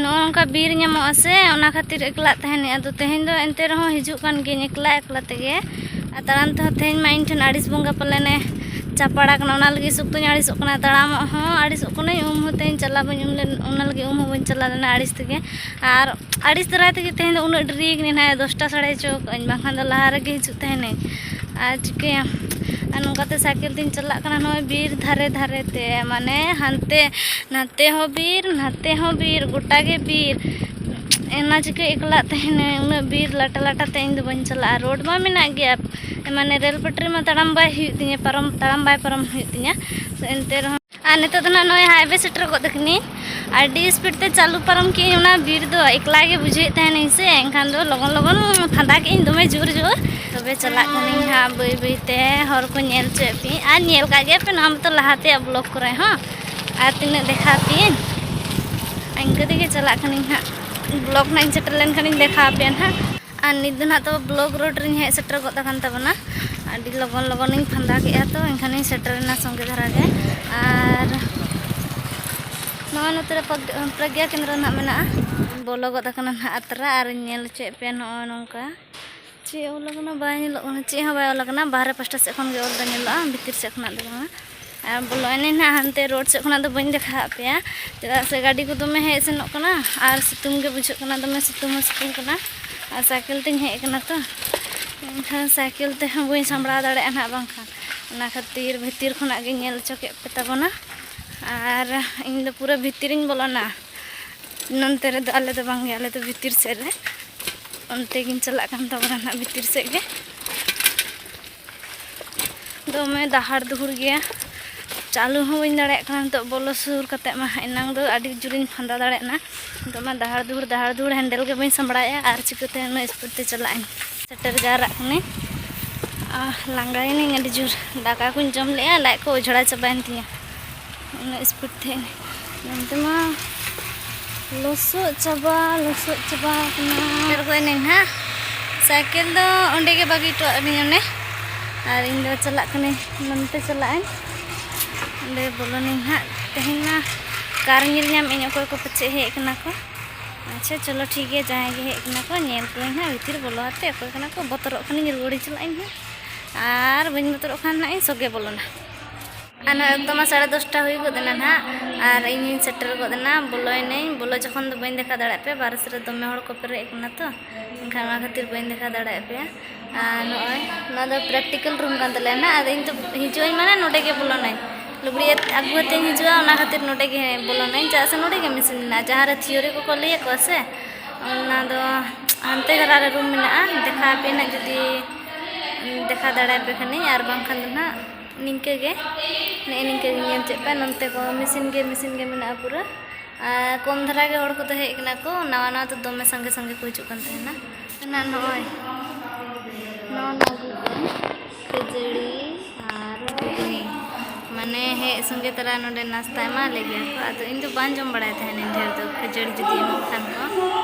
ᱱᱚᱜᱼᱚ ᱱᱚᱝᱠᱟ ᱵᱤᱨ ᱧᱟᱢᱚᱜᱼᱟ ᱥᱮ, ᱚᱱᱟ ᱠᱷᱟᱹᱛᱤᱨ ᱮᱠᱞᱟᱜ ᱛᱟᱦᱮᱱᱟᱹᱧ᱾ ᱟᱫᱚ ᱛᱮᱦᱮᱧ ᱫᱚ ᱮᱱᱛᱮ ᱨᱮᱦᱚᱸ ᱦᱤᱡᱩᱜ ᱠᱟᱱ ᱜᱤᱭᱟᱹᱧ ᱮᱠᱞᱟ ᱮᱠᱞᱟ ᱛᱮᱜᱮ᱾ ᱟᱨ ᱛᱟᱲᱟᱢ ᱛᱮᱦᱚᱸ ᱛᱮᱦᱮᱧ ᱢᱟ ᱤᱧ ᱴᱷᱮᱱ ᱟᱹᱲᱤᱥ ᱵᱚᱸᱜᱟ ᱯᱟᱞᱮᱱᱮ ᱪᱟᱯᱟᱲ ᱟᱠᱟᱱᱟ, ᱚᱱᱟ ᱞᱟᱹᱜᱤᱫ ᱥᱚᱠᱛᱚᱧ ᱟᱹᱲᱤᱥᱚᱜ ᱠᱟᱱᱟ᱾ ᱛᱟᱲᱟᱢᱚᱜ ᱦᱚᱸ ᱟᱹᱲᱤᱥᱚᱜ ᱠᱟᱹᱱᱟᱹᱧ, ᱩᱢ ᱦᱚᱸ ᱛᱮᱦᱮᱧ ᱪᱟᱞᱟᱣ ᱵᱟᱹᱧ ᱩᱢ ᱞᱮᱱ, ᱚᱱᱟ ᱞᱟᱹᱜᱤᱫ ᱩᱢ ᱦᱚᱸ ᱵᱟᱹᱧ ᱪᱟᱞᱟᱣ ᱞᱮᱱᱟ ᱟᱹᱲᱤᱥ ᱛᱮᱜᱮ᱾ ᱟᱨ ᱟᱹᱲᱤᱥ ᱫᱟᱨᱟᱭ ᱛᱮᱜᱮ ᱛᱮᱦᱮᱧ ᱫᱚ ᱩᱱᱟᱹᱜ ᱰᱮᱨᱤ ᱠᱟᱹᱱᱟᱹᱧ ᱱᱟᱦᱟᱜ, ᱫᱚᱥᱴᱟ ᱥᱟᱲᱮ ᱪᱷᱚ ᱠᱟᱜ ᱟᱹᱧ, ᱵᱟᱝᱠᱷᱟᱱ ᱫᱚ ᱞᱟᱦᱟ ᱨᱮᱜᱮ ᱦᱤᱡᱩᱜ ᱛᱟᱦᱮᱱᱟᱹᱧ᱾ ᱟᱨ ᱪᱤᱠᱟᱹᱭᱟᱢ, ᱟᱨ ᱱᱚᱝᱠᱟᱛᱮ ᱥᱟᱭᱠᱮᱞ ᱛᱤᱧ ᱪᱟᱞᱟᱜ ᱠᱟᱱᱟ ᱱᱚᱜᱼᱚᱭ ᱵᱤᱨ ᱫᱷᱟᱨᱮ ᱫᱷᱟᱨᱮ ᱛᱮ, ᱢᱟᱱᱮ ᱦᱟᱱᱛᱮ ᱱᱟᱛᱮ ᱦᱚᱸ ᱵᱤᱨ, ᱱᱟᱛᱮ ᱦᱚᱸ ᱵᱤᱨ, ᱜᱚᱴᱟ ᱜᱮ ᱵᱤᱨ᱾ ᱚᱱᱟ ᱪᱤᱠᱟᱹ ᱮᱠᱞᱟᱜ ᱛᱟᱦᱮᱱᱟᱹᱧ, ᱩᱱᱟᱹᱜ ᱵᱤᱨ ᱞᱟᱴᱟ ᱞᱟᱴᱟ ᱛᱮ ᱤᱧ ᱫᱚ ᱵᱟᱹᱧ ᱪᱟᱞᱟᱜᱼᱟ᱾ ᱨᱳᱰ ᱢᱟ ᱢᱮᱱᱟᱜ ᱜᱮᱭᱟ, ᱢᱟᱱᱮ ᱨᱮᱞ ᱯᱟᱴᱨᱤ ᱢᱟ ᱛᱟᱲᱟᱢ ᱵᱟᱭ ᱦᱩᱭᱩᱜ ᱛᱤᱧᱟᱹ, ᱯᱟᱨᱚᱢ, ᱛᱟᱲᱟᱢ ᱵᱟᱭ ᱯᱟᱨᱚᱢ ᱦᱩᱭᱩᱜ ᱛᱤᱧᱟᱹ᱾ ᱮᱱᱛᱮ ᱨᱮᱦᱚᱸ ᱟᱨ ᱱᱤᱛᱚᱜ ᱫᱚ ᱱᱟᱜ ᱱᱚᱜᱼᱚᱭ ᱦᱟᱭᱣᱮ ᱥᱮᱴᱮᱨ ᱜᱚᱫ ᱟᱠᱟᱱᱟᱹᱧ᱾ ᱟᱹᱰᱤ ᱥᱯᱤᱰ ᱛᱮ ᱪᱟᱹᱞᱩ ᱯᱟᱨᱚᱢ ᱠᱮᱜᱼᱟᱹᱧ ᱚᱱᱟ ᱵᱤᱨ ᱫᱚ, ᱮᱠᱞᱟ ᱜᱮ ᱵᱩᱡᱷᱟᱹᱣᱮᱫ ᱛᱟᱦᱮᱱᱟᱹᱧ ᱥᱮ, ᱮᱱᱠᱷᱟᱱ ᱫᱚ ᱞᱚᱜᱚᱱ ᱞᱚᱜᱚᱱ ᱯᱷᱟᱸᱫᱟ ᱠᱮᱜᱼᱟᱹᱧ ᱫᱚᱢᱮ ᱡᱳᱨ ᱡᱳᱨ᱾ ᱛᱚᱵᱮ ᱪᱟᱞᱟᱜ ᱠᱟᱹᱱᱟᱹᱧ ᱦᱟᱸᱜ ᱵᱟᱹᱭ ᱵᱟᱹᱭ ᱛᱮ, ᱦᱚᱨ ᱠᱚ ᱧᱮᱞ ᱦᱚᱪᱚᱭᱮᱫ ᱯᱮᱭᱟᱹᱧ᱾ ᱟᱨ ᱧᱮᱞ ᱠᱟᱜ ᱜᱮᱭᱟ ᱯᱮ ᱱᱚᱣᱟ ᱢᱟᱛᱚ ᱞᱟᱦᱟ ᱛᱮᱭᱟᱜ ᱵᱞᱚᱜ ᱠᱚᱨᱮ ᱦᱚᱸ, ᱟᱨ ᱛᱤᱱᱟᱹᱜ ᱫᱮᱠᱷᱟᱣ ᱯᱮᱭᱟᱹᱧ᱾ ᱤᱱᱠᱟᱹ ᱛᱮᱜᱮ ᱪᱟᱞᱟᱜ ᱠᱟᱹᱱᱟᱹᱧ ᱦᱟᱸᱜ, ᱵᱞᱚᱜ ᱱᱟᱜ ᱤᱧ ᱥᱮᱴᱮᱨ ᱞᱮᱱᱠᱷᱟᱱ ᱤᱧ ᱫᱮᱠᱷᱟᱣ ᱟᱯᱮᱭᱟ ᱱᱟᱦᱟᱜ᱾ ᱟᱨ ᱱᱤᱛ ᱫᱚ ᱱᱟᱦᱟᱜ ᱛᱚ ᱵᱞᱚᱠ ᱨᱳᱰ ᱨᱤᱧ ᱦᱮᱡ ᱥᱮᱴᱮᱨ ᱜᱚᱫ ᱟᱠᱟᱱ ᱛᱟᱵᱚᱱᱟ᱾ ᱟᱹᱰᱤ ᱞᱚᱜᱚᱱ ᱞᱚᱜᱚᱱᱤᱧ ᱯᱷᱟᱸᱫᱟ ᱠᱮᱜᱼᱟ, ᱛᱚ ᱮᱱᱠᱷᱟᱱᱤᱧ ᱥᱮᱴᱮᱨᱮᱱᱟ ᱥᱚᱸᱜᱮ ᱫᱷᱟᱨᱟ ᱜᱮ᱾ ᱟᱨ ᱱᱚᱜᱼᱚᱭ ᱱᱚᱛᱮ ᱨᱮ ᱯᱨᱚᱜ-, ᱯᱨᱚᱜᱽᱜᱟ ᱠᱮᱱᱫᱨᱚ ᱱᱟᱦᱟᱜ ᱢᱮᱱᱟᱜᱼᱟ᱾ ᱵᱚᱞᱚ ᱜᱚᱫ ᱟᱠᱟᱱᱟ ᱱᱟᱦᱟᱜ ᱟᱛᱨᱟ, ᱟᱨᱤᱧ ᱧᱮᱞ ᱦᱚᱪᱚᱭᱮᱫ ᱯᱮᱭᱟ ᱱᱚᱜᱼᱚᱭ ᱱᱚᱝᱠᱟ᱾ ᱪᱮᱫ ᱚᱞ ᱟᱠᱟᱱᱟ? ᱵᱟᱭ ᱧᱮᱞᱚᱜ ᱠᱟᱱᱟ, ᱪᱮᱫ ᱦᱚᱸ ᱵᱟᱭ ᱚᱞ ᱟᱠᱟᱱᱟ᱾ ᱵᱟᱦᱨᱮ ᱯᱟᱥᱴᱟ ᱥᱮᱫ ᱠᱷᱚᱱ ᱜᱮ ᱚᱞ ᱫᱚ ᱧᱮᱞᱚᱜᱼᱟ, ᱵᱷᱤᱛᱤᱨ ᱥᱮᱫ ᱠᱷᱚᱱᱟᱜ ᱫᱚ ᱵᱟᱝᱟ᱾ ᱟᱨ ᱵᱚᱞᱚ ᱮᱱᱟᱹᱧ ᱱᱟᱦᱟᱜ ᱦᱟᱱᱛᱮ ᱨᱳᱰ ᱥᱮᱫ ᱠᱷᱚᱱᱟᱜ ᱫᱚ ᱵᱟᱹᱧ ᱫᱮᱠᱷᱟᱣᱟᱫ ᱯᱮᱭᱟ, ᱪᱮᱫᱟᱜ ᱥᱮ ᱜᱟᱹᱰᱤ ᱠᱚ ᱫᱚᱢᱮ ᱦᱮᱡ ᱥᱮᱱᱚᱜ ᱠᱟᱱᱟ ᱟᱨ ᱥᱤᱛᱩᱝ ᱜᱮ ᱵᱩᱡᱷᱟᱹᱜ ᱠᱟᱱᱟ, ᱫᱚᱢᱮ ᱥᱤᱛᱩᱝ ᱦᱚᱸ ᱥᱤᱛᱩᱝ ᱠᱟᱱᱟ᱾ ᱟᱨ ᱥᱟᱭᱠᱮᱞ ᱛᱤᱧ ᱦᱮᱡ ᱟᱠᱟᱱᱟ ᱛᱚ, ᱮᱱᱠᱷᱟᱱ ᱥᱟᱭᱠᱮᱞ ᱛᱮᱦᱚᱸ ᱵᱟᱹᱧ ᱥᱟᱢᱵᱲᱟᱣ ᱫᱟᱲᱮᱭᱟᱜᱼᱟ ᱱᱟᱦᱟᱜ ᱵᱟᱝᱠᱷᱟᱱ᱾ ᱚᱱᱟ ᱠᱷᱟᱹᱛᱤᱨ ᱵᱷᱤᱛᱤᱨ ᱠᱷᱚᱱᱟᱜ ᱜᱤᱧ ᱧᱮᱞ ᱦᱚᱪᱚ ᱠᱮᱫ ᱯᱮ ᱛᱟᱵᱚᱱᱟ᱾ ᱟᱨ ᱤᱧ ᱫᱚ ᱯᱩᱨᱟᱹ ᱵᱷᱤᱛᱤᱨᱤᱧ ᱵᱚᱞᱚᱱᱟ, ᱱᱚᱱᱛᱮ ᱨᱮᱫᱚ ᱟᱞᱮ ᱫᱚ ᱵᱟᱝᱜᱮ, ᱟᱞᱮ ᱫᱚ ᱵᱷᱤᱛᱤᱨ ᱥᱮᱫ ᱨᱮ᱾ ᱚᱱᱛᱮ ᱜᱤᱧ ᱪᱟᱞᱟᱜ ᱠᱟᱱ ᱛᱟᱵᱚᱱᱟ ᱱᱟᱦᱟᱜ ᱵᱷᱤᱛᱤᱨ ᱥᱮᱫ ᱜᱮ᱾ ᱫᱚᱢᱮ ᱫᱟᱦᱟᱲ ᱫᱩᱦᱩᱲ ᱜᱮᱭᱟ, ᱪᱟᱹᱞᱩ ᱦᱚᱸ ᱵᱟᱹᱧ ᱫᱟᱲᱮᱭᱟᱜ ᱠᱟᱱᱟ ᱱᱤᱛᱚᱜ ᱵᱚᱞᱚ ᱥᱩᱨ ᱠᱟᱛᱮᱫ ᱢᱟ᱾ ᱮᱱᱟᱝ ᱫᱚ ᱟᱹᱰᱤ ᱡᱳᱨᱤᱧ ᱯᱷᱟᱸᱫᱟ ᱫᱟᱲᱮᱭᱟᱜ ᱠᱟᱱᱟ, ᱱᱤᱛᱚᱜ ᱢᱟ ᱫᱟᱦᱟᱲ ᱫᱩᱦᱩᱲ, ᱫᱟᱦᱟᱲ ᱫᱩᱦᱩᱲ, ᱦᱮᱱᱰᱮᱞ ᱜᱮ ᱵᱟᱹᱧ ᱥᱟᱢᱵᱲᱟᱭᱮᱫᱼᱟ᱾ ᱟᱨ ᱪᱤᱠᱟᱹᱛᱮ ᱩᱱᱟᱹᱜ ᱥᱯᱤᱰ ᱛᱮ ᱪᱟᱞᱟᱜ ᱟᱹᱧ? ᱥᱮᱴᱮᱨ ᱡᱟᱣᱨᱟᱜ ᱠᱟᱹᱱᱟᱹᱧ᱾ ᱟᱨ ᱞᱟᱸᱜᱟᱭᱮᱱᱟᱹᱧ ᱟᱹᱰᱤ ᱡᱳᱨ, ᱫᱟᱠᱟ ᱠᱚᱧ ᱡᱚᱢ ᱞᱮᱫᱼᱟ, ᱞᱟᱡ ᱠᱚ ᱚᱡᱷᱲᱟ ᱪᱟᱵᱟᱭᱮᱱ ᱛᱤᱧᱟᱹ᱾ ᱩᱱᱟᱹᱜ ᱥᱯᱤᱰ ᱛᱮ ᱱᱚᱱᱛᱮ ᱢᱟ ᱞᱚᱥᱚᱫ ᱪᱟᱵᱟ, ᱞᱚᱥᱚᱫ ᱪᱟᱵᱟ ᱟᱠᱟᱱᱟ᱾ ᱥᱮᱴᱮᱨ ᱜᱚᱫ ᱮᱱᱟᱹᱧ ᱦᱟᱸᱜ᱾ ᱥᱟᱭᱠᱮᱞ ᱫᱚ ᱚᱸᱰᱮ ᱜᱮ ᱵᱟᱹᱜᱤ ᱦᱚᱴᱚᱣᱟᱜ ᱠᱟᱹᱱᱟᱹᱧ ᱚᱸᱰᱮ, ᱟᱨ ᱤᱧ ᱫᱚ ᱪᱟᱞᱟᱜ ᱠᱟᱹᱱᱟᱹᱧ, ᱱᱚᱱᱛᱮ ᱪᱟᱞᱟᱜ ᱟᱹᱧ, ᱚᱸᱰᱮ ᱵᱚᱞᱚᱱᱟᱹᱧ ᱦᱟᱸᱜ᱾ ᱛᱮᱦᱮᱧ ᱢᱟ ᱠᱟᱨ ᱧᱮᱞ ᱧᱟᱢ ᱤᱧ ᱚᱠᱚᱭ ᱠᱚ ᱯᱟᱪᱮᱫ ᱦᱮᱡ ᱟᱠᱟᱱᱟ ᱠᱚ᱾ ᱟᱪᱪᱷᱟ, ᱪᱚᱞᱚ ᱴᱷᱤᱠ ᱜᱮᱭᱟ, ᱡᱟᱦᱟᱸᱭ ᱜᱮ ᱦᱮᱡ ᱟᱠᱟᱱᱟ ᱠᱚ ᱧᱮᱞ ᱠᱚᱣᱟᱹᱧ ᱦᱟᱸᱜ, ᱵᱷᱤᱛᱤᱨ ᱵᱚᱞᱚ ᱟᱛᱮ ᱚᱠᱚᱭ ᱠᱟᱱᱟ ᱠᱚ, ᱵᱚᱛᱚᱨᱚᱜ ᱠᱷᱟᱱᱤᱧ ᱨᱩᱣᱟᱹᱲᱤᱧ ᱪᱟᱞᱟᱜ ᱟᱹᱧ ᱦᱟᱸᱜ, ᱟᱨ ᱵᱟᱹᱧ ᱵᱚᱛᱚᱨᱚᱜ ᱠᱷᱟᱱ ᱦᱟᱸᱜ ᱤᱧ ᱥᱚᱜᱮ ᱵᱚᱞᱚᱱᱟ᱾ ᱟᱨ ᱱᱚᱜᱼᱚᱭ ᱚᱠᱛᱚ ᱢᱟ ᱥᱟᱲᱮ ᱫᱚᱥᱴᱟ ᱦᱩᱭ ᱜᱚᱫ ᱮᱱᱟ ᱱᱟᱦᱟᱜ, ᱟᱨ ᱤᱧᱤᱧ ᱥᱮᱴᱮᱨ ᱜᱚᱫ ᱮᱱᱟ᱾ ᱵᱚᱞᱚᱭᱮᱱᱟᱹᱧ, ᱵᱚᱞᱚ ᱡᱚᱠᱷᱚᱱ ᱫᱚ ᱵᱟᱹᱧ ᱫᱮᱠᱷᱟᱣ ᱫᱟᱲᱮᱭᱟᱜ ᱯᱮᱭᱟ, ᱵᱟᱨᱮᱥ ᱨᱮ ᱫᱚᱢᱮ ᱦᱚᱲ ᱠᱚ ᱯᱮᱨᱮᱡ ᱟᱠᱟᱱᱟ ᱛᱚ, ᱮᱱᱠᱷᱟᱱ ᱚᱱᱟ ᱠᱷᱟᱹᱛᱤᱨ ᱵᱟᱹᱧ ᱫᱮᱠᱷᱟᱣ ᱫᱟᱲᱮᱭᱟᱜ ᱯᱮᱭᱟ᱾ ᱟᱨ ᱱᱚᱜᱼᱚᱭ ᱱᱚᱣᱟ ᱫᱚ ᱯᱨᱮᱠᱴᱤᱠᱮᱞ ᱨᱩᱢ ᱠᱟᱱ ᱛᱟᱞᱮᱭᱟ ᱱᱟᱦᱟᱜ, ᱟᱫᱚ ᱤᱧ ᱫᱚ ᱦᱤᱡᱩᱜ ᱟᱹᱧ ᱢᱟᱱᱮ ᱱᱚᱰᱮ ᱜᱮ ᱵᱚᱞᱚᱱᱟᱹᱧ, ᱞᱩᱜᱽᱲᱤᱡ ᱟᱹᱜᱩ ᱠᱟᱛᱮᱧ ᱦᱤᱡᱩᱜᱼᱟ, ᱚᱱᱟ ᱠᱷᱟᱹᱛᱤᱨ ᱱᱚᱰᱮ ᱜᱮ ᱵᱚᱞᱚᱱᱟᱹᱧ, ᱪᱮᱫᱟᱜ ᱥᱮ ᱱᱚᱰᱮ ᱜᱮ ᱢᱮᱥᱤᱱ ᱢᱮᱱᱟᱜᱼᱟ᱾ ᱡᱟᱦᱟᱸ ᱨᱮ ᱛᱷᱤᱭᱳᱨᱤ ᱠᱚᱠᱚ ᱞᱟᱹᱭ ᱟᱠᱚᱣᱟ ᱥᱮ, ᱚᱱᱟ ᱫᱚ ᱦᱟᱱᱛᱮ ᱫᱷᱟᱨᱟ ᱨᱮ ᱨᱩᱢ ᱢᱮᱱᱟᱜᱼᱟ, ᱫᱮᱠᱷᱟᱣ ᱟᱯᱮ ᱱᱟᱦᱟᱜ ᱡᱩᱫᱤ ᱫᱮᱠᱷᱟᱣ ᱫᱟᱲᱮᱭᱟᱯᱮ ᱠᱷᱟᱱᱤᱧ, ᱟᱨ ᱵᱟᱝᱠᱷᱟᱱ ᱫᱚ ᱱᱟᱦᱟᱜ ᱱᱤᱝᱠᱟᱹ ᱜᱮ, ᱱᱮᱜᱼᱮ ᱱᱤᱝᱠᱟᱹ ᱜᱮ ᱧᱮᱞ ᱪᱮᱫ ᱯᱮ, ᱱᱚᱱᱛᱮ ᱠᱚ ᱢᱮᱥᱤᱱ ᱜᱮ, ᱢᱮᱥᱤᱱ ᱜᱮ ᱢᱮᱱᱟᱜᱼᱟ ᱯᱩᱨᱟᱹ᱾ ᱟᱨ ᱠᱚᱢ ᱫᱷᱟᱨᱟ ᱜᱮ ᱦᱚᱲ ᱠᱚᱫᱚ ᱦᱮᱡ ᱠᱟᱱᱟ ᱠᱚ, ᱱᱟᱣᱟ ᱱᱟᱣᱟ ᱫᱚ ᱫᱚᱢᱮ ᱥᱟᱸᱜᱮ ᱥᱟᱸᱜᱮ ᱠᱚ ᱦᱤᱡᱩᱜ ᱠᱟᱱ ᱛᱟᱦᱮᱱᱟ᱾ ᱚᱱᱟ ᱱᱚᱜᱼᱚᱭ, ᱱᱚᱣᱟ ᱱᱚᱣᱟ ᱜᱮ ᱠᱷᱟᱹᱡᱟᱹᱲᱤ ᱟᱨ ᱜᱷᱩᱜᱽᱱᱤ, ᱢᱟᱱᱮ ᱦᱮᱡ ᱥᱚᱸᱜᱮ ᱛᱟᱨᱟ ᱱᱚᱰᱮ ᱱᱟᱥᱛᱟ ᱮᱢᱟ ᱞᱮ ᱜᱮᱭᱟ ᱠᱚ᱾ ᱟᱫᱚ ᱤᱧ ᱫᱚ ᱵᱟᱹᱧ ᱡᱚᱢ ᱵᱟᱲᱟᱭ ᱛᱟᱦᱮᱱᱟᱹᱧ ᱰᱷᱮᱨ ᱫᱚ, ᱠᱷᱟᱹᱡᱟᱹᱲᱤ ᱡᱩᱫᱤ ᱮᱢᱚᱜ ᱠᱷᱟᱱ ᱠᱚ᱾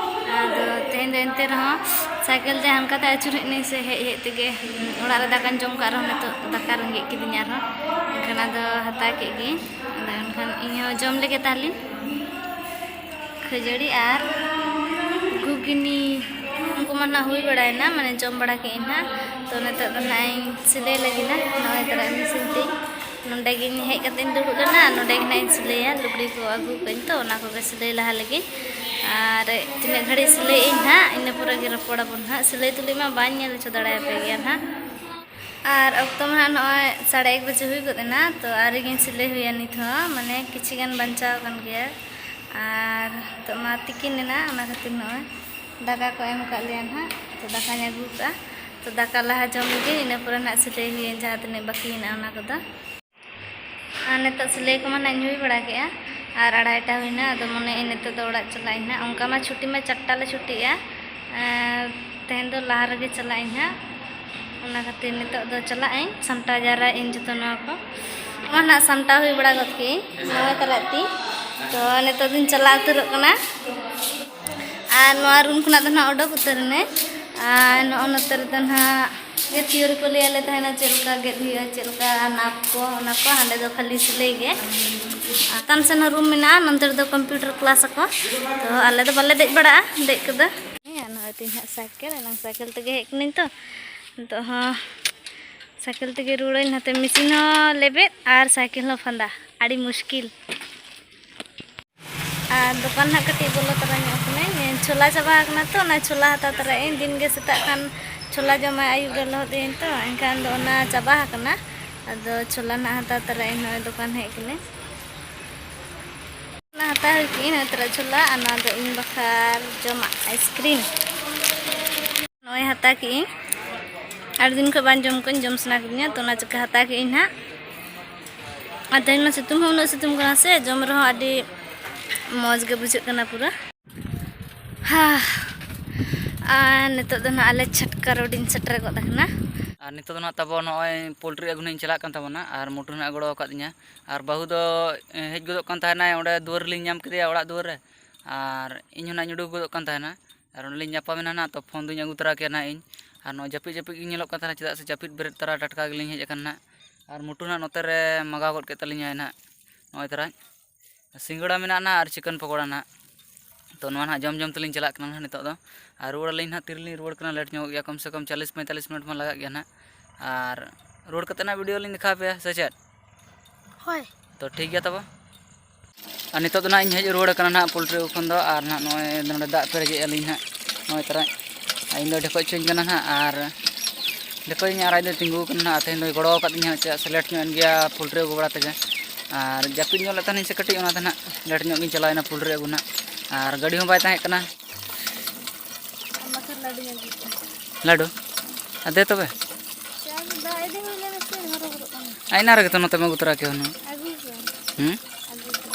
ᱟᱫᱚ ᱛᱮᱦᱮᱧ ᱫᱚ ᱮᱱᱛᱮ ᱨᱮᱦᱚᱸ ᱥᱟᱭᱠᱮᱞ ᱛᱮ ᱦᱟᱱᱠᱟᱛᱮ ᱟᱹᱪᱩᱨ ᱦᱮᱡ ᱱᱟᱹᱧ ᱥᱮ, ᱦᱮᱡ ᱦᱮᱡ ᱛᱮᱜᱮ ᱚᱲᱟᱜ ᱨᱮ ᱫᱟᱠᱟᱧ ᱡᱚᱢ ᱠᱟᱜ ᱨᱮᱦᱚᱸ ᱱᱤᱛᱚᱜ ᱫᱟᱠᱟ ᱨᱮᱸᱜᱮᱡ ᱠᱤᱫᱤᱧᱟ ᱟᱨᱦᱚᱸ, ᱮᱱᱠᱷᱟᱱ ᱟᱫᱚ ᱦᱟᱛᱟᱣ ᱠᱮᱫ ᱜᱤᱧ᱾ ᱟᱫᱚ ᱮᱱᱠᱷᱟᱱ ᱤᱧᱦᱚᱸ ᱡᱚᱢ ᱞᱮᱜᱮ ᱛᱟᱦᱞᱮᱧ ᱠᱷᱟᱹᱡᱟᱹᱲᱤ ᱟᱨ ᱜᱷᱩᱜᱽᱱᱤ᱾ ᱩᱱᱠᱩ ᱢᱟ ᱱᱟᱦᱟᱜ ᱦᱩᱭ ᱵᱟᱲᱟᱭᱮᱱᱟ, ᱢᱟᱱᱮ ᱡᱚᱢ ᱵᱟᱲᱟ ᱠᱮᱫ ᱟᱹᱧ ᱱᱟᱦᱟᱜ᱾ ᱛᱚ ᱱᱤᱛᱚᱜ ᱫᱚ ᱱᱟᱦᱟᱜ ᱤᱧ ᱥᱤᱞᱟᱹᱭ ᱞᱟᱹᱜᱤᱫ ᱱᱟ, ᱱᱚᱜᱼᱚᱭ ᱛᱚᱨᱟ ᱢᱮᱥᱤᱱ ᱛᱤᱧ᱾ ᱱᱚᱸᱰᱮ ᱜᱤᱧ ᱦᱮᱡ ᱠᱟᱛᱮᱧ ᱫᱩᱲᱩᱵ ᱞᱮᱱᱟ, ᱱᱚᱸᱰᱮ ᱜᱮ ᱱᱟᱦᱟᱜ ᱤᱧ ᱥᱤᱞᱟᱹᱭᱟ᱾ ᱞᱩᱜᱽᱲᱤ ᱠᱚ ᱟᱹᱜᱩ ᱠᱟᱹᱧ ᱛᱚ, ᱚᱱᱟ ᱠᱚᱜᱮ ᱥᱤᱞᱟᱹᱭ ᱞᱟᱦᱟ ᱞᱮᱜᱤᱧ᱾ ᱟᱨ ᱛᱤᱱᱟᱹᱜ ᱜᱷᱟᱹᱲᱤᱡ ᱥᱤᱞᱟᱹᱭᱮᱫ ᱟᱹᱧ ᱱᱟᱦᱟᱜ, ᱤᱱᱟᱹ ᱯᱚᱨᱮ ᱜᱮ ᱨᱚᱯᱚᱲ ᱟᱵᱚᱱ ᱱᱟᱦᱟᱜ᱾ ᱥᱤᱞᱟᱹᱭ ᱛᱩᱞᱩᱡ ᱢᱟ ᱵᱟᱹᱧ ᱧᱮᱞ ᱦᱚᱪᱚ ᱫᱟᱲᱮᱭᱟᱯᱮ ᱜᱮᱭᱟ ᱱᱟᱦᱟᱜ᱾ ᱟᱨ ᱚᱠᱛᱚ ᱢᱟ ᱱᱟᱦᱟᱜ ᱱᱚᱜᱼᱚᱭ ᱥᱟᱲᱮ ᱮᱠ ᱵᱟᱡᱮ ᱦᱩᱭ ᱜᱚᱫ ᱮᱱᱟ, ᱛᱚ ᱟᱹᱣᱨᱤ ᱜᱤᱧ ᱥᱤᱞᱟᱹᱭ ᱦᱩᱭᱟ ᱱᱤᱛ ᱦᱚᱸ, ᱢᱟᱱᱮ ᱠᱤᱪᱷᱤ ᱜᱟᱱ ᱵᱟᱧᱪᱟᱣ ᱟᱠᱟᱱ ᱜᱮᱭᱟ᱾ ᱟᱨ ᱱᱤᱛᱚᱜ ᱢᱟ ᱛᱤᱠᱤᱱ ᱮᱱᱟ, ᱚᱱᱟ ᱠᱷᱟᱹᱛᱤᱨ ᱱᱚᱜᱼᱚᱭ ᱫᱟᱠᱟ ᱠᱚ ᱮᱢ ᱟᱠᱟᱫ ᱞᱮᱭᱟ ᱱᱟᱦᱟᱜ, ᱛᱚ ᱫᱟᱠᱟᱧ ᱟᱹᱜᱩ ᱠᱟᱜᱼᱟ᱾ ᱛᱚ ᱫᱟᱠᱟ ᱞᱟᱦᱟ ᱡᱚᱢ ᱞᱮᱜᱮ, ᱤᱱᱟᱹ ᱯᱚᱨᱮ ᱱᱟᱦᱟᱜ ᱥᱤᱞᱟᱹᱭ ᱦᱩᱭᱟᱹᱧ ᱡᱟᱦᱟᱸ ᱛᱤᱱᱟᱹᱜ ᱵᱟᱹᱠᱤ ᱦᱮᱱᱟᱜᱼᱟ ᱚᱱᱟ ᱠᱚᱫᱚ᱾ ᱟᱨ ᱱᱤᱛᱚᱜ ᱥᱤᱞᱟᱹᱭ ᱠᱚᱢᱟ ᱱᱟᱜ ᱤᱧ ᱦᱩᱭ ᱵᱟᱲᱟ ᱠᱮᱜᱼᱟ, ᱟᱨ ᱟᱲᱟᱭᱴᱟ ᱦᱩᱭᱱᱟ, ᱟᱫᱚ ᱢᱚᱱᱮᱭᱮᱫ ᱱᱤᱛᱚᱜ ᱫᱚ ᱚᱲᱟᱜ ᱪᱟᱞᱟᱜ ᱤᱧ ᱱᱟᱜ᱾ ᱚᱱᱠᱟ ᱢᱟ ᱪᱷᱩᱴᱤ ᱢᱟ ᱪᱟᱨᱴᱟ ᱞᱮ ᱪᱷᱩᱴᱤᱜᱼᱟ, ᱟᱨ ᱛᱮᱦᱮᱧ ᱫᱚ ᱞᱟᱦᱟ ᱨᱮᱜᱮ ᱪᱟᱞᱟᱜ ᱤᱧ ᱦᱟᱸᱜ᱾ ᱚᱱᱟ ᱠᱷᱟᱹᱛᱤᱨ ᱱᱤᱛᱚᱜ ᱫᱚ ᱪᱟᱞᱟᱜ ᱟᱹᱧ, ᱥᱟᱢᱴᱟᱣ ᱡᱟᱣᱨᱟᱭᱮᱫ ᱟᱹᱧ ᱡᱚᱛᱚ ᱱᱚᱣᱟ ᱠᱚ᱾ ᱱᱚᱣᱟ ᱱᱟᱜ ᱥᱟᱢᱴᱟᱣ ᱦᱩᱭ ᱵᱟᱲᱟ ᱜᱚᱫ ᱠᱮᱜᱼᱟᱹᱧ ᱱᱚᱣᱟ ᱛᱟᱨᱟᱜ ᱛᱤ᱾ ᱛᱚ ᱱᱤᱛᱚᱜ ᱫᱚᱧ ᱪᱟᱞᱟᱣ ᱩᱛᱟᱹᱨᱚᱜ ᱠᱟᱱᱟ᱾ ᱟᱨ ᱱᱚᱣᱟ ᱨᱩᱢ ᱠᱷᱚᱱᱟᱜ ᱫᱚ ᱱᱟᱜ ᱚᱰᱚᱠ ᱩᱛᱟᱹᱨ ᱮᱱᱟᱹᱧ᱾ ᱟᱨ ᱱᱚᱜᱼᱚ ᱱᱚᱛᱮ ᱨᱮᱫᱚ ᱱᱟᱜ ᱡᱮ ᱛᱷᱤᱭᱳᱨᱤ ᱠᱚ ᱞᱟᱹᱭᱟᱞᱮ ᱛᱟᱦᱮᱱᱟ, ᱪᱮᱫ ᱞᱮᱠᱟ ᱜᱮᱫ ᱦᱩᱭᱩᱜᱼᱟ, ᱪᱮᱫ ᱞᱮᱠᱟ ᱱᱟᱯ ᱠᱚ, ᱚᱱᱟ ᱠᱚ᱾ ᱦᱟᱸᱰᱮ ᱫᱚ ᱠᱷᱟᱹᱞᱤ ᱥᱤᱞᱟᱹᱭ ᱜᱮ᱾ ᱪᱮᱛᱟᱱ ᱥᱮᱱ ᱦᱚᱸ ᱨᱩᱢ ᱢᱮᱱᱟᱜᱼᱟ, ᱱᱚᱱᱛᱮ ᱨᱮᱫᱚ ᱠᱚᱢᱯᱤᱭᱩᱴᱟᱨ ᱠᱞᱟᱥ ᱟᱠᱚ᱾ ᱛᱚ ᱟᱞᱮ ᱫᱚ ᱵᱟᱞᱮ ᱫᱮᱡ ᱵᱟᱲᱟᱜᱼᱟ ᱫᱮᱡ ᱠᱚᱫᱚ᱾ ᱦᱮᱸ, ᱱᱚᱜᱼᱚᱭ ᱛᱤᱧ ᱦᱟᱸᱜ ᱥᱟᱭᱠᱮᱞ, ᱮᱱᱟᱝ ᱥᱟᱭᱠᱮᱞ ᱛᱮᱜᱮ ᱦᱮᱡ ᱠᱟᱹᱱᱟᱹᱧ ᱛᱚ᱾ ᱱᱤᱛᱚᱜ ᱦᱚᱸ ᱥᱟᱭᱠᱮᱞ ᱛᱮᱜᱮ ᱨᱩᱣᱟᱹᱲᱟᱹᱧ, ᱱᱟᱛᱮ ᱢᱮᱥᱤᱱ ᱦᱚᱸ ᱞᱮᱵᱮᱫ ᱟᱨ ᱥᱟᱭᱠᱮᱞ ᱦᱚᱸ ᱯᱷᱟᱸᱫᱟ, ᱟᱹᱰᱤ ᱢᱩᱥᱠᱤᱞ᱾ ᱟᱨ ᱫᱚᱠᱟᱱ ᱦᱟᱸᱜ ᱠᱟᱹᱴᱤᱡ ᱵᱚᱞᱚ ᱛᱚᱨᱟ ᱧᱚᱜ ᱠᱟᱹᱱᱟᱹᱧ, ᱪᱷᱳᱞᱟ ᱪᱟᱵᱟ ᱟᱠᱟᱱᱟ ᱛᱚ, ᱚᱱᱟ ᱪᱷᱳᱞᱟ ᱦᱟᱛᱟᱣ ᱛᱚᱨᱟᱭᱟᱹᱧ᱾ ᱫᱤᱱ ᱜᱮ ᱥᱮᱛᱟᱜ ᱠᱷᱟᱱ ᱪᱷᱳᱞᱟ ᱡᱚᱢᱟᱭ ᱟᱹᱭᱩᱵ ᱨᱮ ᱞᱚᱦᱚᱫ ᱤᱭᱟᱹᱧ ᱛᱚ, ᱮᱱᱠᱷᱟᱱ ᱫᱚ ᱚᱱᱟ ᱪᱟᱵᱟ ᱟᱠᱟᱱᱟ᱾ ᱟᱫᱚ ᱪᱷᱳᱞᱟ ᱱᱟᱜ ᱦᱟᱛᱟᱣ ᱛᱚᱨᱟᱭᱟᱹᱧ, ᱱᱚᱜᱼᱚᱭ ᱫᱚᱠᱟᱱ ᱦᱮᱡ ᱠᱟᱹᱱᱟᱹᱧ᱾ ᱚᱱᱟ ᱦᱟᱛᱟᱣ ᱦᱩᱭ ᱠᱮᱜᱼᱟᱹᱧ, ᱱᱚᱜᱼᱚᱭ ᱛᱚᱨᱟ ᱪᱷᱳᱞᱟ, ᱟᱨ ᱱᱚᱣᱟ ᱫᱚ ᱤᱧ ᱵᱟᱠᱷᱨᱟ ᱡᱚᱢᱟᱜ, ᱟᱭᱤᱥᱠᱨᱤᱢ᱾ ᱱᱚᱜᱼᱚᱭ ᱦᱟᱛᱟᱣ ᱠᱮᱜᱼᱟᱹᱧ, ᱟᱹᱰᱤ ᱫᱤᱱ ᱠᱷᱚᱱ ᱵᱟᱝ ᱡᱚᱢ ᱠᱚᱧ ᱡᱚᱢ ᱥᱟᱱᱟ ᱠᱤᱫᱤᱧᱟ, ᱛᱚ ᱚᱱᱟ ᱪᱤᱠᱟᱹ ᱦᱟᱛᱟᱣ ᱠᱮᱜᱼᱟᱹᱧ ᱱᱟᱦᱟᱜ᱾ ᱟᱨ ᱛᱮᱦᱮᱧ ᱢᱟ ᱥᱤᱛᱩᱝ ᱦᱚᱸ ᱩᱱᱟᱹᱜ ᱥᱤᱛᱩᱝ ᱠᱟᱱᱟ ᱥᱮ, ᱡᱚᱢ ᱨᱮᱦᱚᱸ ᱟᱹᱰᱤ ᱢᱚᱡᱽ ᱜᱮ ᱵᱩᱡᱷᱟᱹᱜ ᱠᱟᱱᱟ ᱯᱩᱨᱟᱹ᱾ ᱦᱟ᱾ ᱟᱨ ᱱᱤᱛᱚᱜ ᱫᱚ ᱱᱟᱦᱟᱜ ᱟᱞᱮ ᱪᱷᱟᱴᱠᱟ ᱨᱳᱰᱤᱧ ᱥᱮᱴᱮᱨ ᱜᱚᱫ ᱟᱠᱟᱱᱟ᱾ ᱟᱨ ᱱᱤᱛᱚᱜ ᱫᱚ ᱱᱟᱦᱟᱜ ᱛᱟᱵᱚ ᱱᱚᱜᱼᱚᱭ ᱯᱳᱞᱴᱨᱤ ᱟᱹᱜᱩ ᱱᱟᱦᱟᱜ ᱤᱧ ᱪᱟᱞᱟᱜ ᱠᱟᱱ ᱛᱟᱵᱚᱱᱟ, ᱟᱨ ᱢᱚᱴᱩ ᱱᱟᱦᱟᱜ ᱜᱚᱲᱚ ᱟᱠᱟᱫᱤᱧᱟ᱾ ᱟᱨ ᱵᱟᱹᱦᱩ ᱫᱚ, ᱮ, ᱦᱮᱡ ᱜᱚᱫᱚᱜ ᱠᱟᱱ ᱛᱟᱦᱮᱱᱟᱭ, ᱚᱸᱰᱮ ᱫᱩᱣᱟᱹᱨ ᱨᱮᱞᱤᱧ ᱧᱟᱢ ᱠᱮᱫᱮᱭᱟ, ᱚᱲᱟᱜ ᱫᱩᱣᱟᱹᱨ ᱨᱮ᱾ ᱟᱨ ᱤᱧ ᱦᱚᱸ ᱱᱟᱦᱟᱜ ᱤᱧ ᱩᱰᱩᱠ ᱜᱚᱫᱚᱜ ᱠᱟᱱ ᱛᱟᱦᱮᱱᱟ, ᱟᱨ ᱚᱸᱰᱮᱞᱤᱧ ᱧᱟᱯᱟᱢᱮᱱᱟ ᱱᱟᱦᱟᱜ, ᱛᱚ ᱯᱷᱳᱱ ᱫᱚᱧ ᱟᱹᱜᱩ ᱛᱚᱨᱟ ᱠᱮᱭᱟ ᱱᱟᱦᱟᱜ ᱤᱧ᱾ ᱟᱨ ᱱᱚᱣᱟ ᱡᱟᱹᱯᱤᱫ ᱡᱟᱹᱯᱤᱫ ᱜᱤᱧ ᱧᱮᱞᱚᱜ ᱠᱟᱱ ᱛᱟᱦᱮᱱᱟ, ᱪᱮᱫᱟᱜ ᱥᱮ ᱡᱟᱹᱯᱤᱫ ᱵᱮᱨᱮᱫ ᱛᱚᱨᱟ ᱴᱟᱴᱠᱟ ᱜᱮᱞᱤᱧ ᱦᱮᱡ ᱟᱠᱟᱱᱟ ᱱᱟᱦᱟᱜ᱾ ᱟᱨ ᱢᱚᱴᱩ ᱱᱟᱦᱟᱜ ᱱᱚᱛᱮ ᱨᱮ ᱢᱟᱜᱟᱣ ᱜᱚᱫ ᱠᱮᱫ ᱛᱟᱹᱞᱤᱧᱟᱭ ᱱᱟᱦᱟᱜ, ᱱᱚᱜᱼᱚᱭ ᱛᱚᱨᱟ᱾ ᱥᱤᱸᱜᱟᱹᱲᱟ ᱢᱮᱱᱟᱜᱼᱟ ᱱᱟᱦᱟᱜ ᱟᱨ ᱪᱤᱠᱮᱱ ᱯᱚᱠᱳᱲᱟ ᱱᱟᱦᱟᱜ᱾ ᱛᱚ ᱱᱚᱣᱟ ᱱᱟᱦᱟᱜ ᱡᱚᱢ ᱡᱚᱢ ᱛᱮᱞᱤᱧ ᱪᱟᱞᱟᱜ ᱠᱟᱱᱟ ᱱᱟᱦᱟᱜ ᱱᱤᱛᱚᱜ ᱫᱚ᱾ ᱟᱨ ᱨᱩᱣᱟᱹᱲ ᱟᱹᱞᱤᱧ ᱱᱟᱦᱟᱜ ᱛᱤᱨᱮᱞᱤᱧ ᱨᱩᱣᱟᱹᱲ ᱠᱟᱱᱟ, ᱞᱮᱴ ᱧᱚᱜᱚᱜ ᱜᱮᱭᱟ, ᱠᱚᱢ ᱥᱮ ᱠᱚᱢ ᱪᱚᱞᱞᱤᱥ ᱯᱚᱸᱭᱛᱟᱞᱞᱤᱥ ᱢᱤᱱᱤᱴ ᱢᱟ ᱞᱟᱜᱟᱜ ᱜᱮᱭᱟ ᱱᱟᱦᱟᱜ᱾ ᱟᱨ ᱨᱩᱣᱟᱹᱲ ᱠᱟᱛᱮ ᱱᱟᱦᱟᱜ ᱵᱷᱤᱰᱤᱭᱳ ᱞᱤᱧ ᱫᱮᱠᱷᱟᱣ ᱟᱯᱮᱭᱟ, ᱥᱮ ᱪᱮᱫ? ᱦᱳᱭ᱾ ᱛᱚ ᱴᱷᱤᱠ ᱜᱮᱭᱟ ᱛᱚᱵᱮ᱾ ᱟᱨ ᱱᱤᱛᱚᱜ ᱫᱚ ᱱᱟᱦᱟᱜ ᱤᱧ ᱦᱮᱡ ᱨᱩᱣᱟᱹᱲ ᱠᱟᱱᱟ ᱱᱟᱦᱟᱜ ᱯᱳᱞᱴᱨᱤ ᱟᱹᱜᱩ ᱠᱷᱚᱱ ᱫᱚ, ᱟᱨ ᱱᱟᱦᱟᱜ ᱱᱚᱜᱼᱚᱭ ᱱᱚᱰᱮ ᱫᱟᱜ ᱯᱮᱨᱮᱡᱮᱜᱼᱟ ᱞᱤᱧ ᱱᱟᱦᱟᱜ, ᱱᱚᱜᱼᱚᱭ ᱛᱚᱨᱟ᱾ ᱟᱨ ᱤᱧ ᱫᱚ ᱰᱷᱮᱠᱚᱡ ᱦᱚᱪᱚᱧ ᱠᱟᱱᱟ ᱱᱟᱦᱟᱜ, ᱟᱨ ᱰᱷᱮᱠᱚᱡ ᱤᱧ ᱟᱨ ᱟᱡ ᱫᱚᱭ ᱛᱤᱸᱜᱩ ᱟᱠᱟᱱᱟ ᱱᱟᱦᱟᱜ᱾ ᱛᱮᱦᱮᱧ ᱫᱚᱭ ᱜᱚᱲᱚ ᱟᱠᱟᱫᱤᱧᱟ, ᱪᱮᱫᱟᱜ ᱥᱮ ᱞᱮᱴ ᱧᱚᱜ ᱮᱱ ᱜᱮᱭᱟ ᱯᱳᱞᱴᱨᱤ ᱟᱹᱜᱩ ᱵᱟᱲᱟ ᱛᱮᱜᱮ᱾ ᱟᱨ ᱡᱟᱹᱯᱤᱫ ᱧᱚᱜ ᱞᱮᱫ ᱛᱟᱦᱮᱱᱤᱧ ᱥᱮ ᱠᱟᱹᱴᱤᱡ, ᱚᱱᱟᱛᱮ ᱱᱟᱦᱟᱜ ᱞᱮᱴ ᱧᱚᱜ ᱜᱤᱧ ᱪᱟᱞᱟᱣᱮᱱᱟ ᱯᱳᱞᱴᱨᱤ ᱟᱹᱜᱩ ᱱᱟᱦᱟᱜ᱾ ᱟᱨ ᱜᱟᱹᱰᱤ ᱦᱚᱸ ᱵᱟᱭ ᱛᱟᱦᱮᱸ ᱠᱟᱱᱟ᱾ ᱟᱢ ᱵᱟᱠᱷᱨᱟ ᱞᱟᱹᱰᱩᱧ ᱟᱹᱜᱩ ᱠᱟᱜᱼᱟ᱾ ᱞᱟᱹᱰᱩ? ᱟᱫᱮ ᱛᱚᱵᱮ᱾ ᱪᱮᱫ ᱟᱫᱚ ᱫᱟᱜ ᱤᱫᱤ ᱦᱩᱭ ᱞᱮᱱᱟ ᱥᱮ ᱦᱚᱨᱚ ᱵᱚᱨᱚᱜ ᱠᱟᱱᱟ᱾ ᱟᱭᱱᱟ ᱨᱮᱜᱮ ᱛᱚ ᱱᱚᱛᱮ ᱢᱟ ᱟᱹᱜᱩ ᱛᱚᱨᱟ ᱠᱮ ᱦᱩᱱᱟᱹᱝ᱾ ᱟᱹᱜᱩ ᱠᱚ᱾ ᱦᱩᱸ? ᱟᱹᱜᱩ ᱠᱚ᱾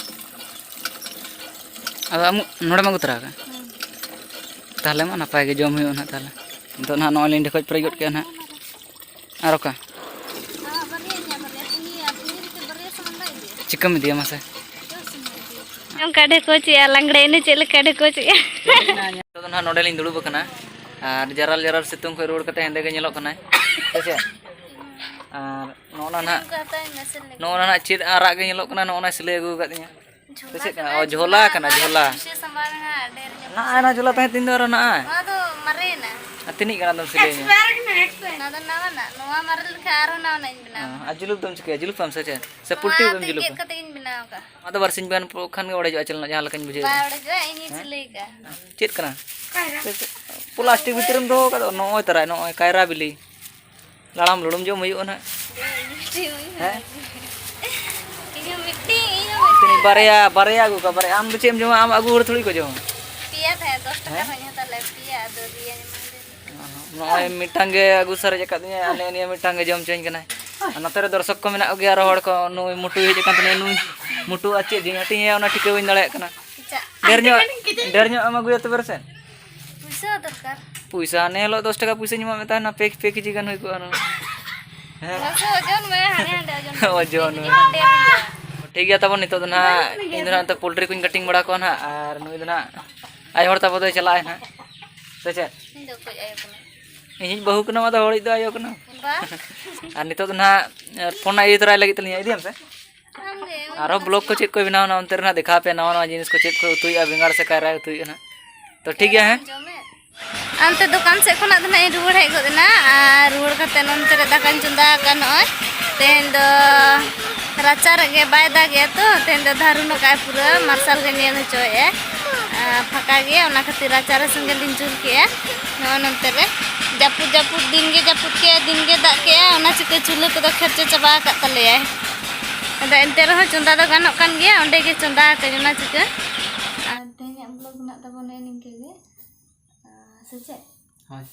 ᱟᱫᱚ ᱟᱢ ᱱᱚᱰᱮᱢ ᱟᱹᱜᱩ ᱛᱚᱨᱟ ᱟᱠᱟᱫᱼᱟ? ᱦᱮᱸ᱾ ᱛᱟᱦᱚᱞᱮ ᱢᱟ ᱱᱟᱯᱟᱭ ᱜᱮ ᱡᱚᱢ ᱦᱩᱭᱩᱜᱼᱟ ᱱᱟᱦᱟᱜ ᱛᱟᱦᱚᱞᱮ᱾ ᱱᱤᱛᱚᱜ ᱱᱟᱦᱟᱜ ᱱᱚᱜᱼᱚᱭ ᱞᱤᱧ ᱰᱷᱮᱠᱚᱡ ᱯᱮᱨᱮᱡ ᱜᱚᱫ ᱠᱮᱫᱼᱟ ᱱᱟᱦᱟᱜ᱾ ᱟᱨ ᱚᱠᱟ? ᱟᱢᱟᱜ ᱵᱟᱨᱭᱟ, ᱤᱧᱟᱹᱜ ᱵᱟᱨᱭᱟ, ᱯᱩᱱᱭᱟᱹ, ᱯᱩᱱᱭᱟᱹ ᱞᱮᱠᱟ᱾ ᱪᱤᱠᱟᱹᱢ ᱤᱫᱤᱭᱟ ᱢᱟᱥᱮ? ᱚᱱᱠᱟ ᱰᱷᱮᱠᱚᱡᱮᱜᱼᱟ, ᱞᱟᱜᱽᱲᱮ ᱮᱱᱮᱡ ᱪᱮᱫ ᱞᱮᱠᱟ ᱰᱷᱮᱠᱚᱡᱮᱜᱼᱟ᱾ ᱱᱤᱛᱚᱜ ᱫᱚ ᱱᱟᱦᱟᱜ ᱱᱚᱰᱮ ᱞᱤᱧ ᱫᱩᱲᱩᱵ ᱟᱠᱟᱱᱟ᱾ ᱟᱨ ᱡᱟᱨᱟᱞ ᱡᱟᱨᱟᱞ ᱥᱤᱛᱩᱝ ᱠᱷᱚᱱ ᱨᱩᱣᱟᱹᱲ ᱠᱟᱛᱮ ᱦᱮᱸᱫᱮ ᱜᱮ ᱧᱮᱞᱚᱜ ᱠᱟᱱᱟᱭ᱾ ᱦᱮᱸ ᱥᱮ? ᱟᱨ ᱱᱚᱜᱼᱚ ᱱᱟ ᱱᱟᱦᱟᱜ, ᱱᱚᱜᱼᱚ ᱱᱟ ᱱᱟᱦᱟᱜ ᱪᱮᱫ ᱟᱨᱟᱜ ᱜᱮ ᱧᱮᱞᱚᱜ ᱠᱟᱱᱟ, ᱱᱚᱜᱼᱚ ᱱᱟ ᱥᱤᱞᱟᱹᱭ ᱟᱹᱜᱩ ᱟᱠᱟᱫ ᱛᱤᱧᱟ᱾ ᱥᱮ ᱪᱮᱫ ᱠᱟᱱᱟ? ᱚ, ᱡᱷᱚᱞᱟ ᱠᱟᱱᱟ, ᱡᱷᱚᱞᱟ᱾ ᱯᱩᱭᱥᱟᱹ ᱥᱟᱢᱵᱟᱣ ᱨᱮᱱᱟᱜ ᱰᱷᱮᱨ ᱧᱚᱜ ᱱᱚᱜᱼᱚᱭ ᱯᱩᱭᱥᱟᱹ ᱱᱟ ᱡᱷᱚᱞᱟ ᱥᱟᱢᱵᱟᱣ ᱛᱟᱦᱮᱸ ᱛᱤᱧ ᱫᱚ ᱟᱨᱚ ᱱᱚᱜᱼᱚᱭ᱾ ᱱᱚᱣᱟ ᱫᱚ ᱢᱟᱨᱮᱭᱮᱱᱟ᱾ ᱟᱨ ᱛᱤᱱᱟᱹᱜ ᱜᱟᱱ ᱟᱫᱚᱢ ᱥᱤᱞᱟᱹᱭ ᱤᱧᱟ? ᱚᱱᱟ ᱫᱚ ᱱᱟᱣᱟᱱᱟᱜ᱾ ᱱᱚᱣᱟ ᱢᱟᱨᱮ ᱞᱮᱱᱠᱷᱟᱱ ᱟᱨᱦᱚᱸ ᱱᱟᱣᱟᱱᱟᱜ ᱤᱧ ᱵᱮᱱᱟᱣᱟ᱾ ᱦᱮᱸ, ᱟᱨ ᱡᱩᱞᱩᱯ ᱫᱚᱢ ᱪᱤᱠᱟᱹᱭᱟ? ᱡᱩᱞᱩᱯ ᱛᱟᱢ ᱥᱮ ᱪᱮᱫ? ᱥᱮ ᱱᱚᱣᱟ ᱯᱩᱞᱴᱤ ᱜᱮᱢ ᱛᱮ ᱡᱩᱞᱩᱯᱟ? ᱜᱮᱫ ᱠᱟᱛᱮ ᱜᱤᱧ ᱵᱮᱱᱟᱣ ᱟᱠᱟᱫ᱾ ᱱᱚᱣᱟ ᱫᱚ ᱵᱟᱨᱥᱤᱧ ᱜᱟᱱ ᱯᱚ-, ᱠᱷᱟᱱ ᱜᱮ ᱚᱲᱮᱡᱚᱜᱼᱟ, ᱪᱮᱫ ᱞᱮᱱᱟᱜ ᱡᱟᱦᱟᱸ ᱞᱮᱠᱟᱧ ᱵᱩᱡᱷᱟᱹᱣᱮᱫᱼᱟ᱾ ᱵᱟᱭ ᱚᱲᱮᱡᱚᱜᱼᱟ, ᱤᱧᱤᱧ ᱦᱮᱸ? ᱥᱤᱞᱟᱹᱭ ᱠᱟᱜᱼᱟ᱾ ᱪᱮᱫ ᱠᱟᱱᱟ? ᱯᱞᱟᱥᱴᱤᱠ ᱵᱷᱤᱛᱤᱨ ᱨᱮᱢ ᱫᱚᱦᱚ ᱠᱟᱫᱟ? ᱱᱚᱜᱼᱚᱭ ᱛᱟᱨᱟ, ᱱᱚᱜᱼᱚᱭ ᱠᱟᱭᱨᱟ ᱵᱤᱞᱤ᱾ ᱞᱟᱲᱟᱢ ᱞᱩᱲᱩᱢ ᱡᱚᱢ ᱦᱩᱭᱩᱜᱼᱟ ᱱᱟᱦᱟᱜ᱾ ᱢᱤᱫᱴᱤᱡ ᱦᱩᱭᱩᱜᱼᱟ᱾ ᱦᱮᱸ? ᱤᱧ ᱦᱚᱸ ᱢᱤᱫᱴᱤᱡ, ᱤᱧ ᱦᱚᱸ ᱢᱤᱫᱴᱤᱡ᱾ ᱵᱟᱨᱭᱟ, ᱵᱟᱨᱭᱟ ᱟᱹᱜᱩ ᱠᱟᱜ, ᱵᱟᱨᱭᱟ᱾ ᱟᱢ ᱫᱚ ᱪᱮᱫ ᱮᱢ ᱡᱚᱢᱟ? ᱟᱢ ᱟᱹᱜᱩ ᱦᱚᱲ ᱛᱷᱚᱲᱤ ᱠᱚ ᱡᱚᱢᱟ᱾ ᱯᱮᱭᱟ ᱛᱟᱦᱮᱸ, ᱫᱚᱥ ᱴᱟᱠᱟ ᱦᱮᱸ? ᱨᱮᱱᱟᱜ ᱤᱧ ᱦᱟᱛᱟᱣ ᱞᱮᱫ, ᱯᱮᱭᱟ, ᱟᱫᱚ ᱨᱤᱭᱟᱧ ᱮᱢᱟ ᱫᱮᱭᱟ᱾ ᱱᱚᱜᱼᱚᱭ ᱢᱤᱫᱴᱟᱝ ᱜᱮ ᱟᱹᱜᱩ ᱥᱟᱨᱮᱡ ᱟᱠᱟᱫ ᱫᱤᱧᱟ, ᱟᱨ ᱱᱤᱭᱟᱹ ᱢᱤᱫᱴᱟᱝ ᱜᱮ ᱡᱚᱢ ᱦᱚᱪᱚᱧ ᱠᱟᱱᱟᱭ᱾ ᱟᱨ ᱱᱚᱛᱮ ᱨᱮ ᱫᱚᱨᱥᱚᱠ ᱠᱚ ᱢᱮᱱᱟᱜ ᱠᱚᱜᱮᱭᱟ, ᱟᱨᱚ ᱦᱚᱲ ᱠᱚ, ᱱᱩᱭ ᱢᱩᱴᱩᱭ ᱦᱮᱡ ᱟᱠᱟᱱ ᱛᱟᱞᱮᱭᱟ, ᱱᱩᱭ ᱢᱩᱴᱩ ᱟᱨ ᱪᱮᱫ ᱡᱤᱞ ᱦᱟᱹᱴᱤᱧ ᱦᱩᱭᱩᱜᱼᱟ, ᱚᱱᱟ ᱴᱷᱤᱠᱟᱹ ᱵᱟᱹᱧ ᱫᱟᱲᱮᱭᱟᱜ ᱠᱟᱱᱟ᱾ ᱪᱮᱫᱟᱜ? ᱰᱷᱮᱨ ᱧᱚᱜ, ᱰᱷᱮᱨ ᱧᱚᱜ ᱮᱢ ᱟᱹᱜᱩᱭᱟ ᱛᱚᱵᱮ ᱨᱮᱥᱮ? ᱯᱩᱭᱥᱟᱹ ᱦᱚᱸ ᱫᱚᱨᱠᱟᱨ᱾ ᱯᱩᱭᱥᱟᱹ ᱦᱟᱱᱮ ᱦᱤᱞᱳᱜ ᱫᱚᱥ ᱴᱟᱠᱟ ᱯᱩᱭᱥᱟᱹᱧ ᱮᱢᱟᱜ ᱢᱮ ᱛᱟᱦᱮᱱᱟ, ᱯᱮ, ᱯᱮ ᱠᱮᱡᱤ ᱜᱟᱱ ᱦᱩᱭ ᱠᱚᱜᱼᱟ ᱱᱚᱣᱟ᱾ ᱦᱮᱸ? ᱢᱟᱥᱮ ᱳᱡᱚᱱ ᱢᱮ, ᱦᱟᱸᱰᱮ ᱦᱟᱸᱰᱮ ᱳᱡᱚᱱ ᱢᱮ᱾ ᱳᱡᱚᱱ ᱢᱮ᱾ ᱯᱮ ᱠᱮᱡᱤ ᱠᱷᱚᱱ ᱰᱷᱮᱨ ᱦᱩᱭᱩᱜᱼᱟ᱾ ᱴᱷᱤᱠ ᱜᱮᱭᱟ, ᱛᱟᱵᱚᱱ ᱱᱤᱛᱚᱜ ᱫᱚ ᱱᱟᱦᱟᱜ, ᱤᱧ ᱫᱚ ᱱᱟᱦᱟᱜ ᱱᱤᱛᱚᱜ ᱯᱳᱞᱴᱨᱤ ᱠᱚᱧ ᱠᱟᱴᱤᱝ ᱵᱟᱲᱟ ᱠᱚᱣᱟ ᱱᱟᱦᱟᱜ, ᱟᱨ ᱱᱩᱭ ᱫᱚ ᱱᱟᱦᱟᱜ ᱟᱭᱳ ᱦᱚᱲ ᱛᱟᱵᱚ ᱫᱚᱭ ᱪᱟᱞᱟᱜᱼᱟᱭ ᱱᱟᱦᱟᱜ, ᱥᱮ ᱪᱮᱫ? ᱤᱧ ᱫᱚ ᱚᱠᱚᱭ ᱟᱭᱳ ᱠᱟᱱᱟ? ᱤᱧᱤᱡ ᱵᱟᱹᱦᱩ ᱠᱟᱱᱟ, ᱟᱫᱚ ᱦᱚᱲᱤᱡ ᱫᱚ ᱟᱭᱳ ᱠᱟᱱᱟ᱾ ᱵᱟ᱾ ᱟᱨ ᱱᱤᱛᱚᱜ ᱫᱚ ᱱᱟᱦᱟᱜ ᱯᱷᱳᱱ ᱱᱟᱦᱟᱜ ᱤᱫᱤ ᱛᱚᱨᱟᱭ ᱞᱟᱹᱜᱤᱫ ᱛᱟᱹᱞᱤᱧᱟ, ᱤᱫᱤᱭᱟᱢ ᱥᱮ? ᱟᱢᱜᱮ, ᱟᱨᱦᱚᱸ ᱵᱞᱚᱜ ᱠᱚ ᱪᱮᱫ ᱠᱚ ᱵᱮᱱᱟᱣ ᱮᱱᱟ, ᱚᱱᱛᱮ ᱨᱮ ᱱᱟᱦᱟᱜ ᱫᱮᱠᱷᱟᱣ ᱯᱮ, ᱱᱟᱣᱟ ᱱᱟᱣᱟ ᱡᱤᱱᱤᱥ ᱠᱚ ᱪᱮᱫ ᱠᱚ ᱩᱛᱩᱭᱮᱫᱼᱟ, ᱵᱮᱸᱜᱟᱲ ᱥᱮ ᱠᱟᱭᱨᱟ ᱩᱛᱩᱭᱮᱫᱼᱟ ᱱᱟᱦᱟᱜ᱾ ᱛᱚ ᱴᱷᱤᱠ ᱜᱮᱭᱟ, ᱦᱮᱸ? ᱡᱚᱢᱮᱫ? ᱚᱱᱛᱮ ᱫᱚᱠᱟᱱ ᱥᱮᱫ ᱠᱷᱚᱱᱟᱜ ᱫᱚ ᱱᱟᱜ ᱤᱧ ᱨᱩᱣᱟᱹᱲ ᱦᱮᱡ ᱜᱚᱫ ᱮᱱᱟ, ᱟᱨ ᱨᱩᱣᱟᱹᱲ ᱠᱟᱛᱮ ᱱᱚᱱᱛᱮ ᱨᱮ ᱫᱟᱠᱟᱧ ᱪᱚᱸᱫᱟ ᱟᱠᱟᱫ ᱱᱚᱜᱼᱚᱭ᱾ ᱛᱮᱦᱮᱧ ᱫᱚ ᱨᱟᱪᱟ ᱨᱮᱜᱮ ᱵᱟᱭ ᱫᱟᱜᱮᱜᱼᱟ ᱛᱚ, ᱛᱮᱦᱮᱧ ᱫᱚ ᱫᱷᱟᱨᱩᱱ ᱟᱠᱟᱫᱼᱟᱭ, ᱯᱩᱨᱟᱹ ᱢᱟᱨᱥᱟᱞ ᱜᱮ ᱧᱮᱞ ᱦᱚᱪᱚᱭᱮᱫᱼᱟᱭ᱾ ᱟᱨ ᱯᱷᱟᱸᱠᱟ ᱜᱮᱭᱟ, ᱚᱱᱟ ᱠᱷᱟᱹᱛᱤᱨ ᱨᱟᱪᱟ ᱨᱮ ᱥᱮᱸᱜᱮᱞ ᱞᱤᱧ ᱡᱩᱞ ᱠᱮᱜᱼᱟ᱾ ᱱᱚᱜᱼᱚᱭ ᱱᱚᱱᱛᱮ ᱨᱮ ᱡᱟᱹᱯᱩᱫ ᱡᱟᱹᱯᱩᱫ ᱫᱤᱱ ᱜᱮ ᱡᱟᱹᱯᱩᱫ ᱠᱮᱜᱼᱟ, ᱫᱤᱱ ᱜᱮ ᱫᱟᱜ ᱠᱮᱜᱼᱟ, ᱚᱱᱟ ᱪᱤᱠᱟᱹ ᱪᱩᱞᱦᱟᱹ ᱠᱚᱫᱚ ᱠᱷᱮᱨᱪᱚ ᱪᱟᱵᱟ ᱟᱠᱟᱫ ᱛᱟᱞᱮᱭᱟᱭ᱾ ᱟᱫᱚ ᱮᱱᱛᱮ ᱨᱮᱦᱚᱸ ᱪᱚᱸᱫᱟ ᱫᱚ ᱜᱟᱱᱚᱜ ᱠᱟᱱ ᱜᱮᱭᱟ, ᱚᱸᱰᱮ ᱜᱮ ᱪᱚᱸᱫᱟ ᱟᱠᱟᱧ, ᱚᱱᱟ ᱪᱤᱠᱟᱹ᱾ ᱟᱨ ᱛᱮᱦᱮᱧᱟᱜ ᱵᱞᱚᱜ ᱢᱮᱱᱟᱜ ᱛᱟᱵᱚᱱᱟ ᱱᱤᱝᱠᱟᱹ ᱜᱮ᱾ ᱟᱨ ᱥᱮ ᱪᱮᱫ? ᱦᱳᱭ᱾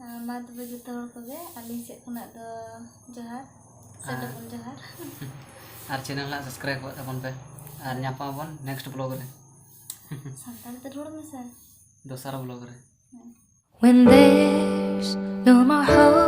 ᱟᱨ ᱢᱟ ᱛᱚᱵᱮ ᱡᱚᱛᱚ ᱦᱚᱲ ᱠᱚᱜᱮ ᱟᱹᱞᱤᱧ ᱥᱮᱫ ᱠᱷᱚᱱᱟᱜ ᱫᱚ ᱡᱚᱦᱟᱨ, ᱥᱮ ᱟᱨ ᱰᱚᱵᱚᱞ ᱡᱚᱦᱟᱨ᱾ ᱟᱨ ᱪᱮᱱᱮᱞ ᱦᱟᱸᱜ ᱥᱟᱵᱥᱠᱨᱟᱭᱤᱵ ᱠᱟᱜ ᱛᱟᱵᱚᱱ ᱯᱮ, ᱟᱨ ᱧᱟᱯᱟᱢ ᱟᱵᱚᱱ ᱱᱮᱠᱥᱴ ᱵᱞᱚᱜ ᱨᱮ᱾ ᱥᱟᱱᱛᱟᱲ ᱛᱮ ᱨᱚᱲ ᱢᱮᱥᱮ᱾ ᱫᱚᱥᱟᱨ ᱵᱞᱚᱜ ᱨᱮ᱾ When there's no more hope